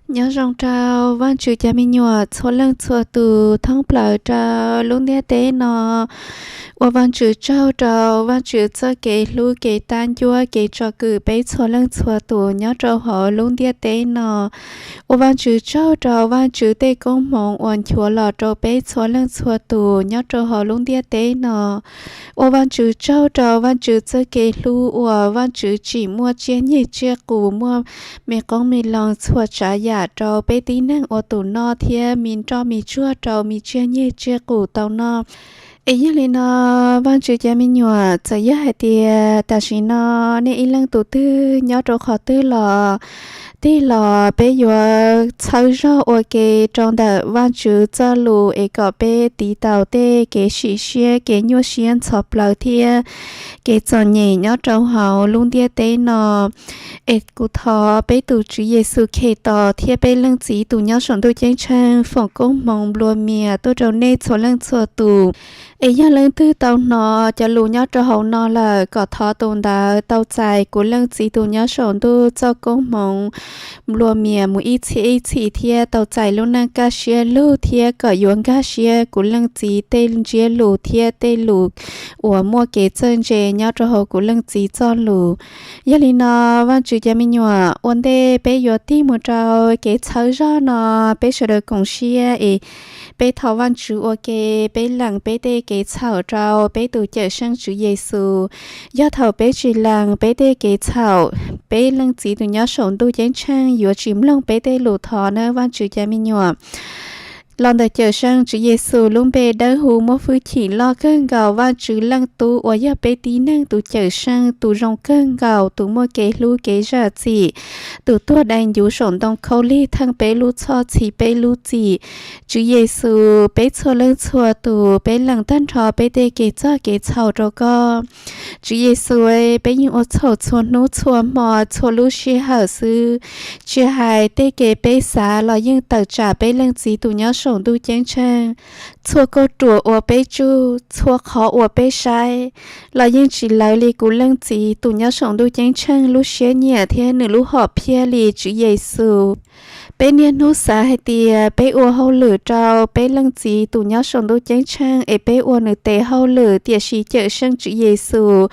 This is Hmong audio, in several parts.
Nyob zoo rau Vaajtswv cov me nyuam txhua leej txhua tus thoob plaws rau lub ntiaj teb no. Ua Vaajtswv tsaug rau Vaajtswv txoj kev hlub kev tab ncuab kev tsom kwm peb txhua leej txhua tus nyob rau hauv lub ntiaj teb no. Ua Vaajtswv tsaug rau Vaajtswv tej koob hmoov uas nchuav los rau peb txhua leej txhua tus nyob rau hauv lub ntiaj teb no. Ua Vaajtswv tsaug rau Vaajtswv txoj kev hlub uas Vaajtswv tsim muaj tsiaj nyeg tsiaj qus, muaj me qoob me loo txhua tsav yam rau peb tib neeg ua tus noj thiab me nroj me tsuag rau me tsiaj nyeg tsiaj qus tau noj. Es yog li no, Vaajtswv cov me nyuam, txawm yog hais tias tam sim no nej ib leej tus twg nyob rau qhov twg los, tig los peb yuav txhawb zog ua ke rau ntawm Vaajtswv txoj lus es kom peb tiv taus tej kev sim siab, kev nyuaj siab ntxhov plawv thiab kev txom nyem nyob rau hauv lub ntiaj teb no. Es kuv thov peb tus Tswv Yexus Khetos thiab peb Leej Txiv tus nyob saum ntuj ceeb tsheej foom koob hmoov nplua mias tuaj rau nej txhua leej txhua tus. Es yog leej twg tau hnov cov lus nyob rau hauv no lawm, kom thov tus ntawd tau txais kuv Leej Txiv tus nyob saum ntuj txoj koob hmoov nplua mias mus ib txhis ib txhis thiab tau txais lub neej kaj siab lug thiab kom yuav nkag siab kuv Leej Txiv tej ntsiab lus thiab tej lus uas muaj kev txawj ntse nyob rau hauv kuv Leej Txiv txoj lus. Yog li no, Vaajtswv cov me nyuam, ua ntej peb yuav tig mus rau kev txhawb zog no, peb sawv daws koom siab es peb thov Vaajtswv ua ke, peb lees peb tej kev txhaum rau peb tus Cawmseej Tswv Yexus. Yog thaum peb tsis lees peb tej kev txhaum, peb Leej Txiv tus nyob saum ntuj ceeb tsheej yuav tsis mloog peb tej lus thov nawb Vaajtswv cov me nyuam. Los ntawm Cawmseej Tswv Yexus lub npe dawb huv muaj hwj chim loj kawg nkaus, Vaajtswv Leej Tub uas yog peb tib neeg tus Cawmseej, tus zoo kawg nkaus, tus muaj kev hlub kev zam txim, tus tuag dai ncuv saum ntoo khaub lig theej peb lub txhoj txhiv peb lub txim. Tswv Yexus, peb txhua leej txhua tus peb lees tag nrho peb tej kev txog kev txhaum rau koj. Tswv Yexus, peb yeej ua txhaum txhua hnub txhua hmo txhua lub sij hawm xwb. Tsis hais tej kev peb xav los yeej tawm tsam peb Leej Txiv tus nyob saum ntuj ceeb tsheej. Txhua kauj ruam uas peb tsuj, txhua qhov uas peb saib los yeej tsis lawv li kuv Leej Txiv tus nyob saum ntuj ceeb tsheej lub siab nyiam thiab nws lub hom phiaj li Tswv Yexus. Peb niaj hnub xav hais tias peb ua hauj lwm rau peb Leej Txiv tus nyob saum ntuj ceeb tsheej es peb ua nws tes hauj lwm, tiam sis Cawmseej Tswv Yexus,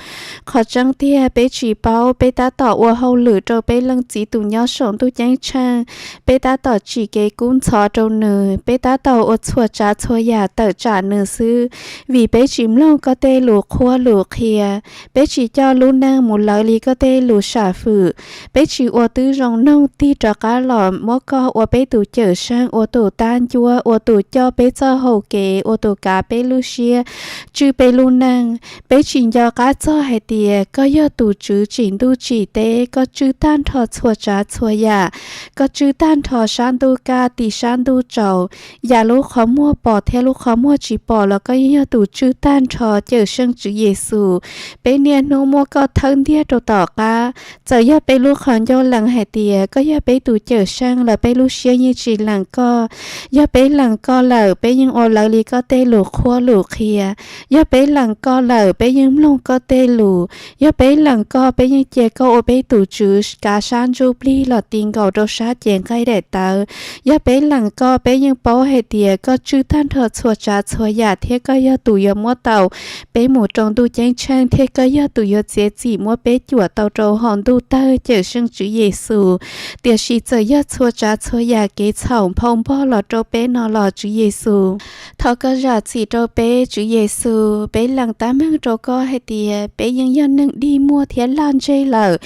qhov tseeb tiag peb tsis paub, peb tab tom ua hauj lwm rau peb Leej Txiv tus nyob saum ntuj ceeb tsheej, peb tab tom tsim kev kub ntxhov rau nws, peb tab tom ua txhua tsav txhua yam tawm tsam nws xwb, vim peb tsis mloog koj tej lus qhuab lus qhia. Peb tsis coj lub neej mus lawv li koj tej lus sam fwm. Peb tsis ua tib zoo noog tig rov qab los muab koj ua peb tus Cawmseej, ua tus tab ncuab, ua tus coj peb txoj hau kev, ua tus kav peb lub siab, tswj peb lub neej. Peb tsis nco qab txog hais tias koj yog tus Tswv tsim ntuj tsim teb, koj tswj tag nrho txhua tsav txhua yam, koj tswj tag nrho sab ntuj kaj tim sab ntuj tsaus, yam lub qhov muag pom thiab lub qhov muag tsis pom los koj yeej yog tus tswj tag nrho, Cawmseej Tswv Yexus. Peb niaj hnub muab koj thawb ntiag rau tom qab. Txawm yog peb lub qhov ncauj lees hais tias koj yog peb tus Cawmseej los peb lub siab yeej tsis lees koj. Yog peb lees koj lawm, peb yeej ua lawv li koj tej lus qhuab lus qhia. Yog peb lees koj lawm, peb yeej mloog koj tej lus. Yog peb lees koj, peb yeej cia koj ua peb tus Tswv kav sab ntsuj plig los ti nkaus rau sab cev nqaij daim tawv. Yog peb lees koj, peb yeej paub hais tias koj tswj tag nrho txhua tsav txhua yam thiab koj yog tus yuav muab tau peb mus rau ntuj ceeb tsheej thiab koj yog tus yuav txiav txim muab peb cuam tau rau hauv ntuj tawg, Cawmseej Tswv Yexus. Tiam sis txawm yog txhua tsav txhua yam kev txhaum nphau npog los rau peb no los Tswv Yexus, thov koj zam txim rau peb Tswv Yexus. Peb lees tab meeg rau koj hais tias peb yeej yog neeg dig muag thiab laj ntseg lawm.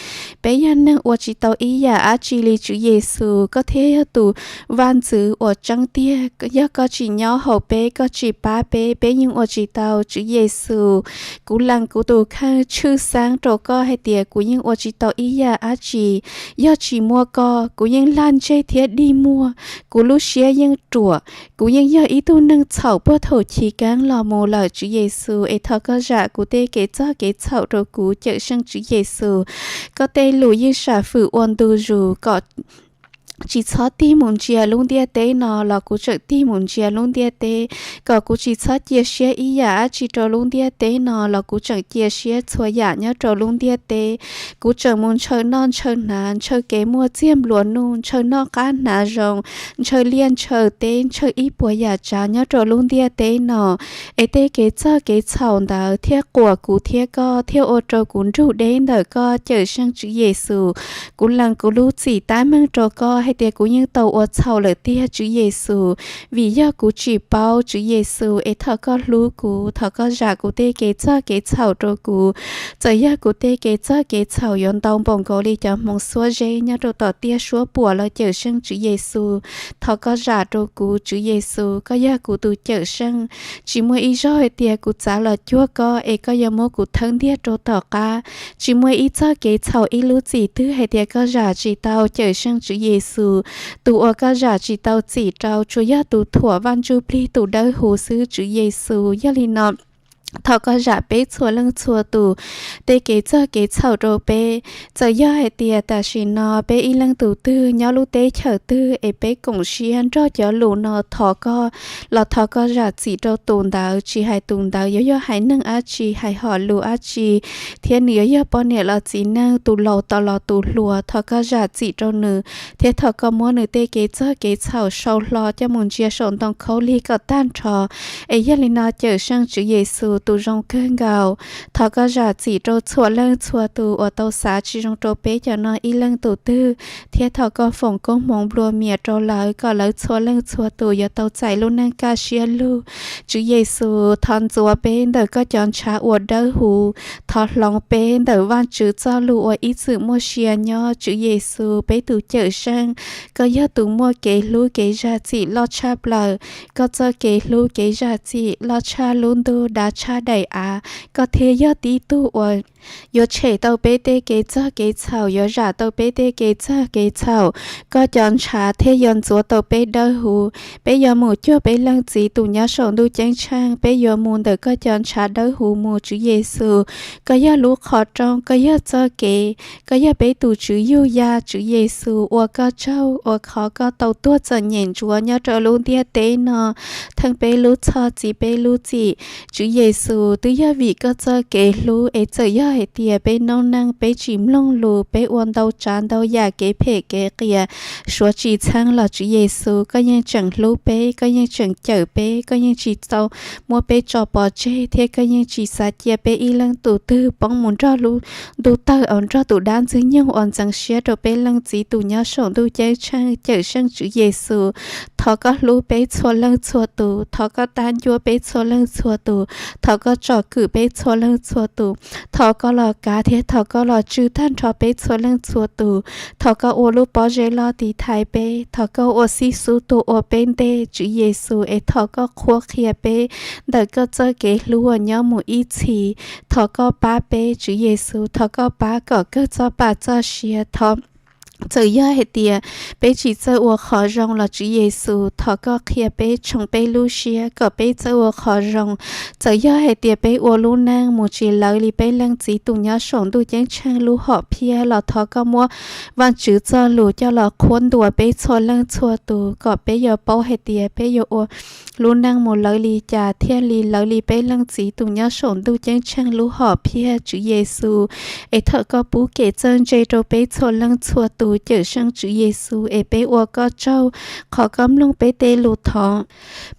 Peb yog neeg ua tsis tau ib yam dab tsi li Tswv Yexus, koj thiaj yog tus vaj ntxwv uas tseeb tiag. Yog koj tsis nyob hauv peb, koj tsis pab peb, peb yeej ua tsis tau Tswv Yexus. Kuv lees kuv tus kheej tshwj xeeb rau koj hais tias kuv yeej ua tsis tau ib yam dab tsi. Yog tsis muaj koj, kuv yeej laj ntseg thiab dig muag, kuv lub siab yeej ruam, kuv yeej yog ib tug neeg txhaum puag thaum chiv keeb los mus lawm Tswv Yexus, es thov koj zam kuv tej kev txog kev txhaum rau kuv Cawmseej Tswv Yexus. Koj tej lus yeej sam fwm ua ntu zus kom tsis txhob tig mus ntsia lub ntiaj teb no los kuv tseem tig mus ntsia lub ntiaj teb, kom kuv tsis txhob cia siab ib yam dab tsi rau lub ntiaj teb no los kuv tseem cia siab txhua yam nyob rau lub ntiaj teb. Kuv tseem mus ntshaw noj ntshaw hnav, ntshaw kev muaj txiag nplua nuj, ntshaw noj qab hnav zoo, ntshaw liaj ntshaw teb, ntshaw ib puas yam tsav nyob rau lub ntiaj teb no. Es tej kev txog kev txhaum ntawd thiaj quas kuv thiab koj, thiaj ua rau kuv nrug deb ntawm koj Cawmseej Tswv Yexus. Kuv lees kuv lub txim tab meeg rau koj hais tias kuv yeej tau ua txhaum lawm tiag Tswv Yexus, vim yog kuv tsis paub Tswv Yexus. Es thov koj hlub kuv, thov koj zam kuv tej kev txog kev txhaum rau kuv. Txawm yog kuv tej kev txog kev txhaum yuav ntau npaum nkaus li cov hmoov xuab zeb nyob rau tom tiaj suab puam los Cawmseej Tswv Yexus, thov koj zam rau kuv Tswv Yexus. Koj yog kuv tus Cawmseej, tsis muaj ib zaug hais tias kuv txav los cuag koj es koj yuav muab kuv thawb ntiag rau tom qab. Tsis muaj ib txog kev txhaum ib lub txim twg hais tias koj zam tsis tau Cawmseej Tswv Yexus. Tus uas koj zam tsis tau txim rau tsuas yog tus thuam Vaj Ntsuj Plig tus dawb huv xwb Tswv Yexus. Yog li no, thov koj zam peb txhua leej txhua tus tej kev txog kev txhaum rau peb. Txawm yog hais tias tam sim no peb ib leej tus twg nyob lub teb chaws twg es peb koom siab nrog cov lus no thov koj, los thov koj zam txim rau tus ntawd, tsis hais tus ntawd yuav yog haiv neeg dab tsi, hais hom lus dab tsi, thiab nws yuav yog poj niam los txiv neej, tus laus tos los tus hluas, thov koj zam txim rau nws, thiab thov koj muab nws tej kev txog kev txhaum sau hlo coj mus ntsia saum ntoo khaub lig kom tag nrho. Es yog li no Cawmseej Tswv Yexus tus zoo kawg nkaus, thov koj zam txim rau txhua leej txhua tus uas tau xav tsis zoo rau peb cov no ib leej tus twg, thiab thov koj foom koob hmoov nplua mias rau lawv kom lawv txhua leej txhua tus yuav tau txais lub neej kaj siab lug. Tswv Yexus, thov ntxuav peb ntawm koj cov ntshav uas dawb huv, thov hloov peb ntawm Vajtswv txoj lus uas ib txwm muaj sia nyob. Tswv Yexus, peb tus Cawmseej, koj yog tus muaj kev hlub kev zam txim loj tshaj plaws. Koj txoj kev hlub kev zam txim loj tshaj lub ntuj dav tshaj daim av. Koj thiaj yog tib tug uas yuav tshem tau peb tej kev txog kev txhaum, yuav zam tau peb tej kev txog kev txhaum. Koj cov ntshav thiaj yuav ntxuav tau peb dawb huv. Peb yuav mus cuag peb Leej Txiv tus nyob saum ntuj ceeb tsheej, peb yuav mus ntawm koj cov ntshav dawb huv mus Tswv Yexus. Koj yog lub qhov rooj, koj yog txoj kev, koj yog peb tus Tswv yug ya Tswv Yexus. Ua koj tsaug uas qhov koj tau tuag txom nyem ntsuav nyob rau lub ntiaj teb no, theej peb lub txhoj txi peb lub txim. Tswv Yexus, twb yog vim koj txoj kev hlub es txawm yog hais tias peb noob neej peb tsis mloog lus, peb ua ntau tsav ntau yam kev phem kev qias, suav tsis txheeb los Tswv Yexus, koj yeej tseem hlub peb, koj yeej tseem cawm peb, koj yeej tsis tau muab peb tso pov tseg, thiab koj yeej tsis xav cia peb ib leej tus twg poob mus nrog lub ntuj tawg uas nrog tus dab ntxwg nyoog uas ntxeev siab rau peb Leej Txiv tus nyob saum ntuj ceeb tsheej Cawmseej Tswv Yexus. Thov koj hlub peb txhua leej txhua tus, thov koj tab ncuab peb txhua leej txhua tus, thov koj tsom kwm peb txhua leej txhua tus, thov koj los kav thiab thov koj los tswj tag nrho peb txhua leej txhua tus. Thov koj ua lub pob zeb loj tiv thaiv peb, thov koj ua xib xub tuag ua peb ntej Tswv Yexus, es thov koj qhuab qhia peb ntawm koj txoj kev hlub uas nyob mus ib txhis. Thov koj pab peb Tswv Yexus, thov koj pab kom kawg txoj pam txoj sia. Thov txawm yog hais tias peb tsis txawj ua qhov zoo los Tswv Yexus, thov koj qhia peb, tshoov peb lub siab kom peb txawj ua qhov zoo. Txawm yog hais tias peb ua lub neej mus tsis lawv li peb Leej Txiv tus nyob saum ntuj ceeb tsheej lub hom phiaj los thov koj muab Vajtswv txoj lus coj los qhuab ntuas peb txhua leej txhua tus kom peb yuav paub hais tias peb yuav ua lub neej mus lawv li cas thiaj li lawv li peb Leej Txiv tus nyob saum ntuj ceeb tsheej lub hom phiaj Tswv Yexus. Es thov koj pub kev txawj ntse rau peb txhua leej txhua tus Cawmseej Tswv Yexus, es peb ua koj tsaug qhov koj mloog peb tej lus thov.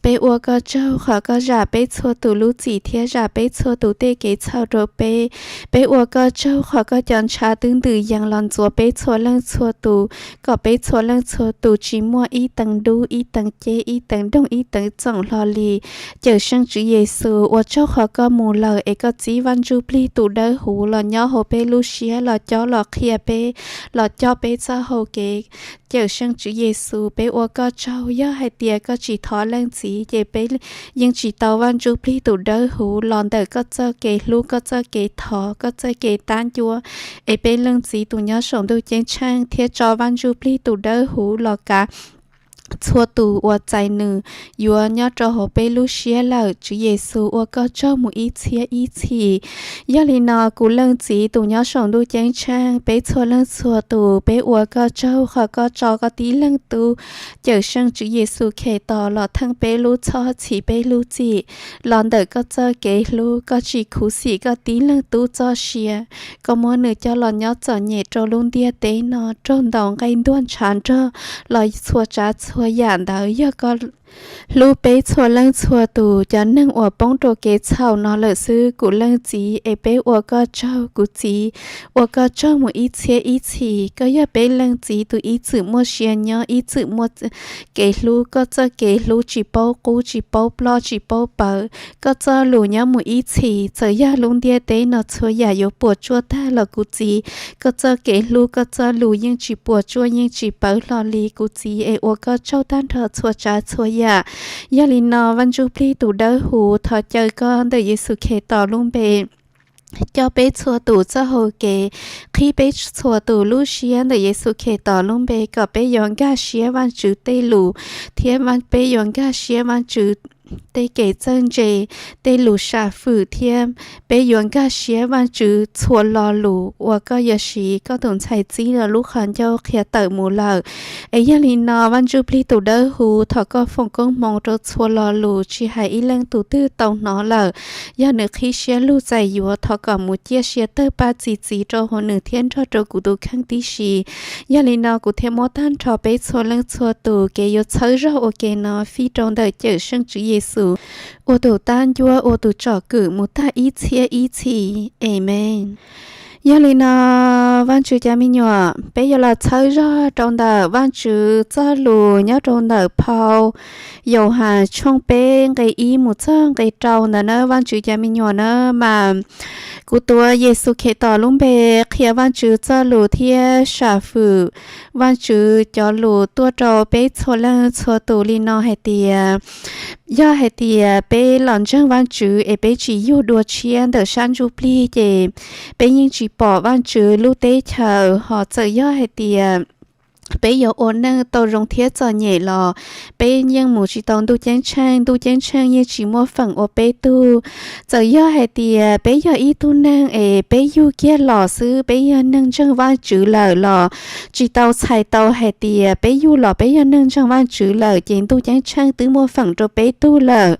Peb ua koj tsaug qhov koj zam peb txhua tus lub txim thiab zam peb txhua tus tej kev txhaum rau peb. Peb ua koj tsaug qhov koj cov ntshav twb ntws yees los ntxuav peb txhua leej txhua tus, kom peb txhua leej txhua tus tsis muaj ib teev dub ib teev ceb ib teev doog ib teev txoom hlo li. Cawmseej Tswv Yexus, ua tsaug qhov koj mus lawm es koj txib Vaj Ntsuj Plig tus dawb huv los nyob hauv peb lub siab los cob los qhia peb, los coj peb txoj hau kev. Cawmseej Tswv Yexus, peb ua koj tsaug, yog hais tias koj tsis thov Leej Txiv ces peb yeej tsis tau Vaj Ntsuj Plig tus dawb huv los ntawm koj txoj kev hlub, koj txoj kev thov, koj txoj kev tab ncuab, es peb Leej Txiv tus nyob saum ntuj ceeb tsheej thiaj tso Vaj Ntsuj Plig tus dawb huv los kav txhua tus uas txais nws yuav nyob rau hauv peb lub siab lawm. Tswv Yexus, ua koj tsaug mus ib txhiab ib txhis. Yog li no, kuv leej txiv tus nyob saum ntuj ceeb tsheej, peb txhua leej txhua tus, peb ua koj tsaug qhov koj tso koj tib leeg tub Cawmseej Tswv Yexus Khetos los theej peb lub txhoj, txhiv peb lub txim los ntawm koj txoj kev hlub. Koj tsis khuv xim koj tib leeg tub txoj sia, koj muab nws coj los nyob txom nyem rau lub ntiaj teb no, raug ntaus nqaij ntuag ntshav nrog los txhua tsav txhua yam ntawd yog koj hlub peb txhua leej txhua tus, cov neeg uas poob rau kev txhaum no lawm xwb. Kuv leej txiv es peb ua koj tsaug, kuv txiv, ua koj tsaug mus ib txhiab ib txhis. Koj yog peb leej txiv tus ib txwm muaj sia nyob, ib txwm muaj kev hlub. Koj txoj kev hlub tsis paub qub, tsis paub ploj, tsis paub pawv. Koj txoj lus nyob mus ib txhis, txawm yog lub ntiaj teb no txhua yam yuav puas tsuaj tag los kuv txiv, koj txoj kev hlub, koj txoj lus yeej tsis puas tsuaj, yeej tsis pawv hlo li. Kuv txiv es ua koj tsaug tag nrho txhua tsav txhua yam. Yog li no, Vaj Ntsuj Plig tus dawb huv, thov caw koj ntawm Yexus Khetos lub npe coj peb txhua tus txoj hau kev, qhib peb txhua tus lub siab ntawm Yexus Khetos lub npe kom peb yuav nkag siab Vaj Tswv tej lus, thiab peb yuav nkag siab Vaj Tswv tej kev txawj ntse, tej lus sam fwm, thiab peb yuav nkag siab Vaj Tswv txhua lo lus uas koj yuav siv koj tus ntxhais txib lub qhov ncauj qhia tawm mus lawm. Es yog li no, Vaj Ntsuj Plig tus dawb huv, thov koj foom koob hmoov rau txhua lo lus tsis hais ib leej tus twg tau hnov lawm. Yog nws qhib siab lug txais yuav, thov kom mus ciaj sia tawg paj txi txiv rau hauv nws thiab nrog rau kuv tus kheej tib si. Yog li no, kuv thiaj muab tag nrho peb txhua leej txhua tus kev yuav txhawb zog ua ke no fij rau ntawm Cawmseej Tswv Yexus ua tus tub ncua, ua tus tsom kwm mus tag ib txhiab ib txhis. Amees. Yog li no, Vaj Tswv cov me nyuam, peb yuav los txhawb zog rau ntawm Vaj Tswv txoj lus nyob rau ntawm phau Yauhas tshooj peb nqe ib mus txog nqe rau ntawd na. Vaj Tswv cov me nyuam na, mas kuv tuav Yexus Khetos lub npe qhia Vaj Tswv txoj lus thiab sam fwm Vaj Tswv cov lus tuaj rau peb txhua leej txhua tus li no hais tias, yog hais tias peb los ntseeg Vaj Tswv es peb tsis yug dua tshiab ntawm sab ntsuj plig ces peb yeej tsis pom Vaj Tswv lub teb chaws. Ho txawm yog hais tias peb yuav ua neej tau zoo thiab txom nyem los peb yeej mus tsis tau ntuj ceeb tsheej, ntuj ceeb tsheej yeej tsis muaj feem ua peb tug. Txawm yog hais tias peb yog ib tug neeg es peb yug kiag los xwb, peb yog neeg ntseeg Vaj Tswv lawm los tsis tau txhais tau hais tias peb yug los peb yog neeg ntseeg Vaj Tswv lawm ces ntuj ceeb tsheej twb muaj feem rau peb tug lawm.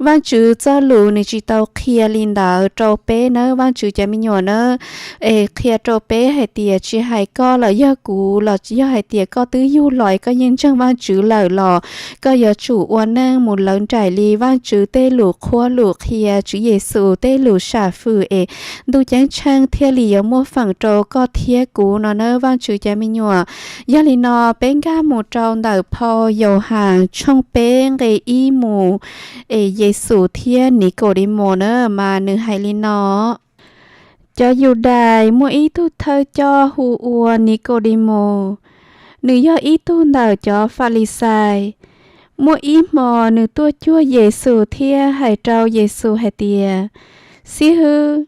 Vaj Tswv txoj lus nws tsis tau qhia li ntawd rau peb nawb Vaj Tswv cov me nyuam na. Es qhia rau peb hais tias tsis hais koj los yog kuv los yog hais tias koj twb yug los koj yeej ntseeg Vaj Tswv lawm los koj yuav tsum ua neej mus lawv nraim li Vaj Tswv tej lus qhuab lus qhia, Tswv Yexus tej lus sam fwm es ntuj ceeb tsheej thiaj li yuav muaj feem rau koj thiab kuv no nawb Vaj Tswv cov me nyuam. Yog li no peb nkag mus rau ntawm phau Yauhas tshooj peb nqe ib mus, es Yexus thiab Nikaudimos na mas nws hais li no. Cov Yudais muaj ib tug thawj coj hu ua Nikaudimos, nws yog ib tug ntawm cov Falixais. Muaj ib hmo nws tuaj cuag Yexus thiab hais rau Yexus hais tias, Xib hwb,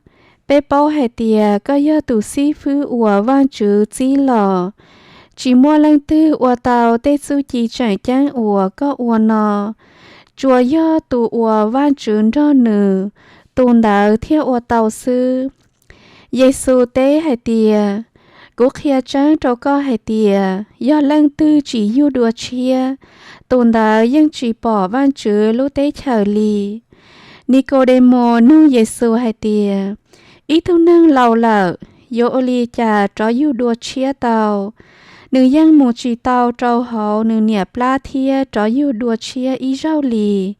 peb paub hais tias koj yog tus xib fwb uas Vajtswv txib los. Tsis muaj leej twg ua tau tej txuj ci tseem ceeb uas koj ua no, tsuas yog tus uas Vajtswv nrog nws, tus ntawd thiaj ua tau xwb. Yexus teb hais tias, Kuv qhia tseeb rau koj hais tias, yog leej twg tsis yug dua tshiab, tus ntawd yeej tsis pom Vajtswv lub teb chaws li. Nikaudimos nug Yexus hais tias, Ib tug neeg laus lawm, yuav ua li cas rov yug dua tshiab tau? Nws yeej mus tsis tau rau hauv nws niam plab thiab rov yug dua tshiab ib zaug li.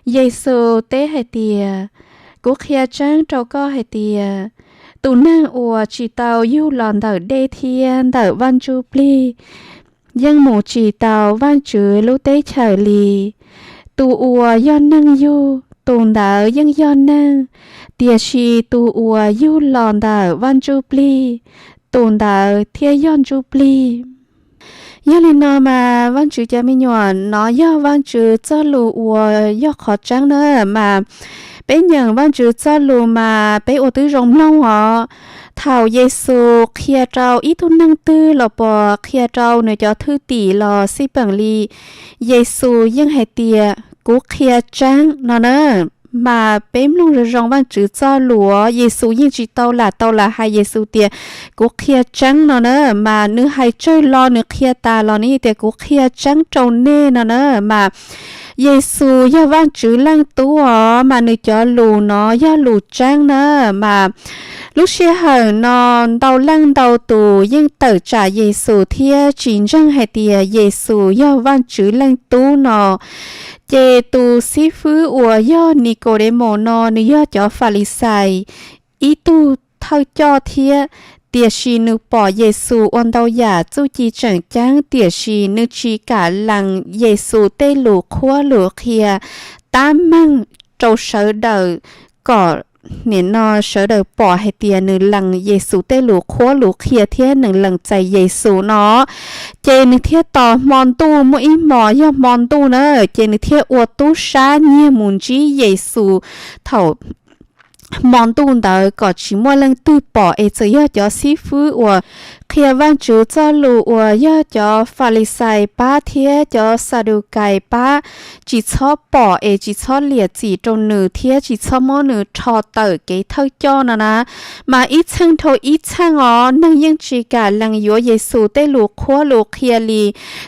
Yexus teb hais tias, Kuv qhia tseeb rau koj hais tias, tus neeg uas tsis tau yug los ntawm dej thiab ntawm Vaj Ntsuj Plig yeej mus tsis tau Vajtswv lub teb chaws li. Tus uas yog neeg yug, tus ntawd yeej yog neeg, tiam sis tus uas yug los ntawm Vaj Ntsuj Plig, tus ntawd thiaj yog ntsuj plig. Yog li no mas Vajtswv cov me nyuam, no yog Vajtswv txoj lus uas yog qhov tseeb na mas peb nyeem Vajtswv txoj lus mas peb ua twb zoo mloog os. Thaum Yexus qhia rau ib tug neeg twg los puas qhia rau nws cov thwj tim los xij peem li, Yexus yeej hais tias, Kuv qhia tseeb no na. Mas peb mloog zoo zoo Vajtswv txoj lus, Yexus yeej tsis tau lam tau lam hais Yexus tias, Kuv qhia tseeb no na. Mas nws hais tsawg los nws qhia tas los nws tias, Kuv qhia tseeb rau nej no na. Mas Yexus yog Vajtswv leej Tub os, mas nws cov lus no yog lus tseeb na. Mas lub sij hawm no ntau leej ntau tus yeej tawm tsam Yexus thiab tsis ntseeg hais tias Yexus yog Vajtswv leej Tub no. Ces tus xib fwb uas yog Nikaudemaus no nws yog cov Falixais ib tug thawj coj thiab, tiam sis nws pom Yexus ua ntau yam txuj ci tseem ceeb, tiam sis nws tsis kam lees Yexus tej lus qhuab lus qhia tab meeg rau sawv daws kom nim no sawv daws pom hais tias nws lees Yexus tej lus qhuab lus qhia thiab nws lees txais Yexus no. Ces nws thiaj tos hmo ntuj, muaj ib hmos yog hmo ntuj na, ces nws thiaj ua tub sab nyiag mus ntsib Yexus thaum hmo ntuj ntawd kom tsis muaj leej twg pom, es txawm yog cov xib fwb uas qhia Vajtswv txoj lus uas yog cov Falixais pab thiab cov Xadukais pab tsis txhob pom es tsis txhob liam txim rau nws thiab tsis txhob muab nws rho tawm kev thawj coj no na. Mas ib txheej dhau ib txheej os, neeg yeej tsis kam lees yuav Yexus tej lus qhuab lus qhia li.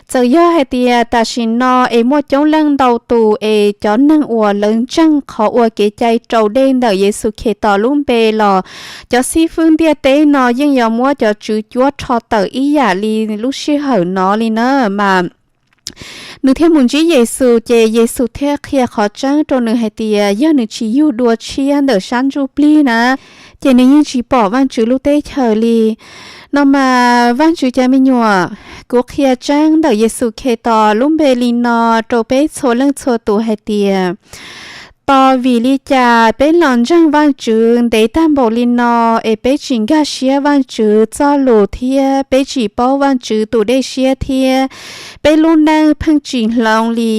Txawm yog hais tias tam sim no es muaj coob leej ntau tus es cov neeg uas lawv ntseeg qhov ua kev cai raus dej ntawm Yexus Khetos lub npe los cov xib fwb ntiaj teb no yeej yuav muab cov tswv cuab rho tawm ib yam li lub sij hawm no li na. Mas nws thiaj mus ntsib Yexus, ces Yexus thiaj qhia qhov tseeb rau nws hais tias yog nws tsis yug dua tshiab ntawm sab ntsuj plig na, ces nws yeej tsis pom Vajtswv lub teb chaws li. No mas Vajtswv cov me nyuam, kuv qhia tseeb ntawm Yexus Khetos lub npe li no rau peb txhua leej txhua tus hais tias, tos vim li cas peb los ntseeg Vajtswv ntev tag npaum li no es peb tsis nkag siab Vajtswv txoj lus thiab peb tsis paub Vajtswv tus dej siab thiab peb lub neej pheej tsis hloov li.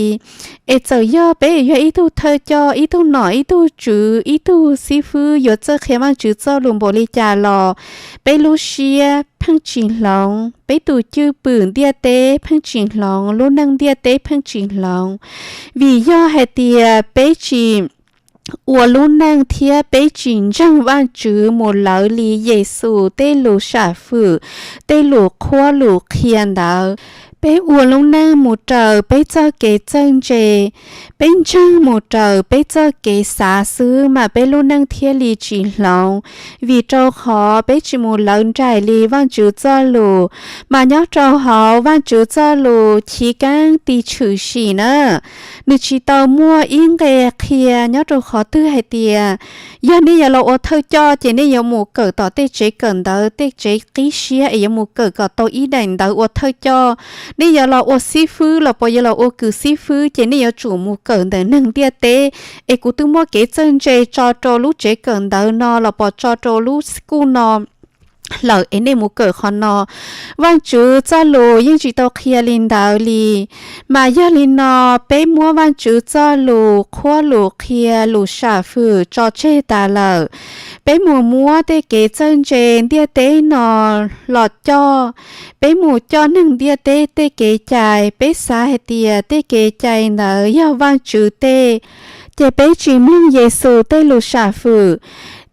Es txawm yog peb yog ib tug thawj coj, ib tug nom, ib tug tswv, ib tug xib fwb yuav txawj qhia Vajtswv txoj lus npaum li cas los peb lub siab pheej tsis hloov, peb tus cwj pwm ntiaj teb pheej tsis hloov, lub neej ntiaj teb pheej tsis hloov. Vim yog hais tias peb tsis ua lub neej thiab peb tsis ntseeg Vajtswv mus lawv li Yexus tej lus sam fwm, tej lus qhuab lus qhia ntawd. Peb ua lub neej mus raws peb txoj kev txawj ntse, peb ntseeg mus raws peb txoj kev xav xwb mas peb lub neej thiaj li tsis hloov, vim rau qhov peb tsis mus lawv nraim li Vajtswv txoj lus. Mas nyob rau hauv Vajtswv txoj lus chiv keeb ti tshwm sim na, nws tsis tau muaj ib nqe qhia nyob rau qhov twg hais tias yog nej yuav los ua thawj coj ces nej yuav mus kawm tom tej tsev kawm ntawv, tej tsev qib siab es yuav mus kawm kom tau ib daim ntawv ua thawj coj. Nej yuav los ua xib fwb los puas yuav los ua kws xib fwb ces nej yuav tsum mus kawm ntawm neeg ntiaj teb. Es kuv twb muab kev txawj ntse tso rau lub tsev kawm ntawv no los puas tso rau lub school no lawm es nej mus kawm qhov no. Vajtswv txoj lus yeej tsis tau qhia li ntawd li. Mas yog li no, peb muab Vajtswv txoj lus qhuab lus qhia lus sam fwm tso tseg tas lawm. Peb mus muab tej kev txawj ntse ntiaj teb no los coj. Peb mus coj neeg ntiaj teb tej kev cai, peb xav hais tias tej kev cai ntawd yog Vajtswv tej, ces peb tsis mloog Yexus tej lus sam fwm.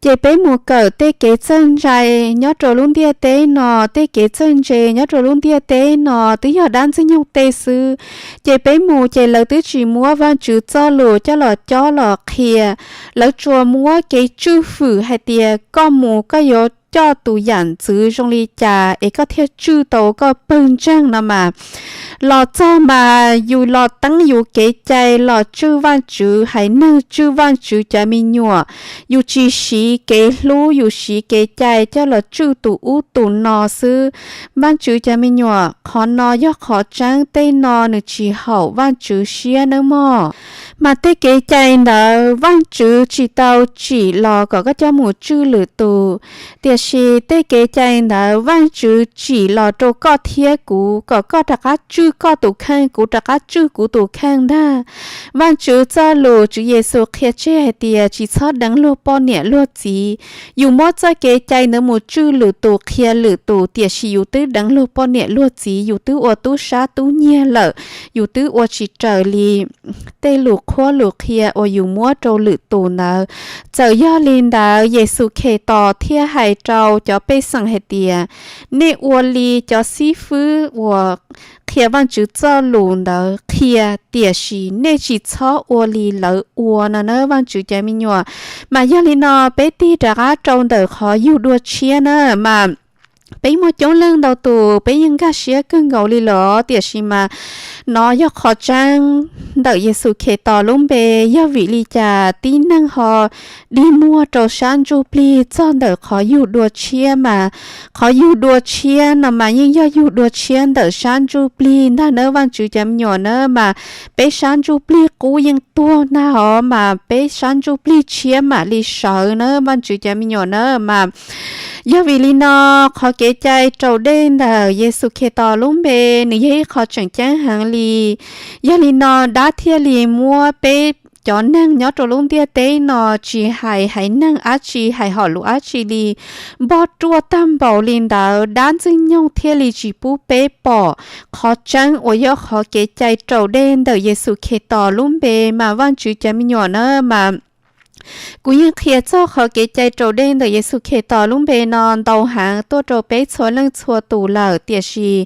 Ces peb mus kawm tej kev txawj ntse nyob rau lub ntiaj teb no, tej kev txawj ntse nyob rau lub ntiaj teb no twb yog dab ntxwg nyoog tej xwb. Ces peb mus ces lawv twb tsis muab Vajtswv txoj lus coj los cob los qhia. Lawv tsuas muab kev tswj fwm hais tias koj mus koj yuav coj tus yam ntxwv zoo li cas es koj thiaj tswj tau koj pawg ntseeg no mas los txog mas yus los teeb yus kev cai los tswj Vajtswv haiv neeg, tswj Vajtswv cov me nyuam. Yus tsis siv kev hlub, yus siv kev cai coj los tswj tus ub tus no xwb. Vajtswv cov me nyuam, qhov no yog qhov tseeb, tej no nws tsis haum Vajtswv siab nawb mog. Mas tej kev cai ntawd Vajtswv tsis tau tsim los kom koj coj mus tswj lwm tus, tiam sis tej kev cai ntawd Vajtswv tsim los rau koj thiab kuv, kom koj rov qab tswj koj tus kheej, kuv rov qab tswj kuv tus kheej ntag. Vajtswv txoj lus Tswv Yexus qhia tseg hais tias tsis txhob deev luag poj niam luag txiv. Yus muab txoj kev cai ntawd mus tswj lwm tus, qhia lwm tus, tiam sis yus twb deev luag poj niam luag txiv, yus twb ua tub sab tub nyiag lawm, yus twb ua tsis raws li tej lus qhuab lus qhia uas yus muab rau lwm tus ntawd. Txawm yog li ntawd, Yexus Khetos thiaj hais rau cov pej xeem hais tias, nej ua li cov xib fwb uas qhia Vajtswv txoj lus ntawd qhia, tiam sis nej tsis txhob ua li lawv ua no na, Vajtswv cov me nyuam. Mas yog li no peb tig rov qab rau ntawm qhov yug dua tshiab na, mas peb muaj coob leej ntau tus peb yeej nkag siab kawg nkaus li los, tiam sis mas nov yog qhov tseeb ntawm Yexus Khetos lub npe. Yog vim li cas tib neeg ho dig muag rau sab ntsuj plig txog ntawm qhov yug dua tshiab? Mas qhov yug dua tshiab no mas yeej yog yug dua tshiab ntawm sab ntsuj plig ntag na, Vajtswv cov me nyuam na. Mas peb sab ntsuj plig qub yeej tuag ntag os, mas peb sab ntsuj plig tshiab mam li sawv na, Vajtswv cov me nyuam na. Mas yog vim li no qhov kev cai raus dej ntawm Yexus Khetos lub npe nws yog ib qho tseem ceeb heev li. Yog li no dab thiaj li muab peb cov neeg nyob rau lub ntiaj teb no tsis hais haiv neeg dab tsi, hais hom lus dab tsi li, npog ruaj tag npaum li ntawd, dab ntxwg nyoog thiaj li tsis pub peb pom qhov tseeb uas yog qhov kev cai raus dej ntawm Yexus Khetos lub npe. Mas Vajtswv cov me nyuam na, mas kuv yeej qhia txog qhov kev cai raus dej ntawm Yexus Khetos lub npe no ntau heev tuaj rau peb txhua leej txhua tus lawm, tiam sis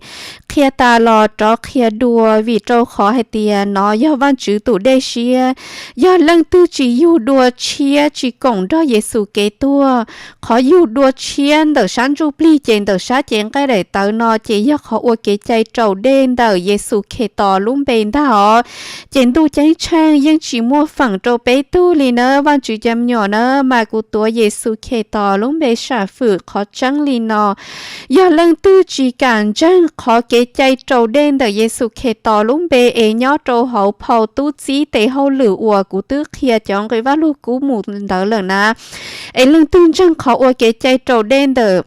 qhia tas los rov qhia dua, vim rau qhov hais tias nov yog Vajtswv tus dej siab. Yog leej twg tsis yug dua tshiab, tsis koom nrog Yexus kev tuag, qhov yug dua tshiab ntawm sab ntsuj plig ces ntawm sab cev nqaij daim tawv no ces yog qhov ua kev cai raus dej ntawm Yexus Khetos lub npe ntag os. Ces ntuj ceeb tsheej yeej tsis muaj feem rau peb tug li na, Vajtswv cov me nyuam na. Mas kuv tuav Yexus Khetos lub npe sam fwm qhov tseeb li no. Yog leej twg tsis kam ntseeg qhov kev cai raus dej ntawm Yexus Khetos lub npe es nyob rau hauv phau tub txib tes hauj lwm uas kuv twb qhia cov nqi Vajluskub mus ntawd lawm na, es leej twg ntseeg qhov ua kev cai raus dej ntawm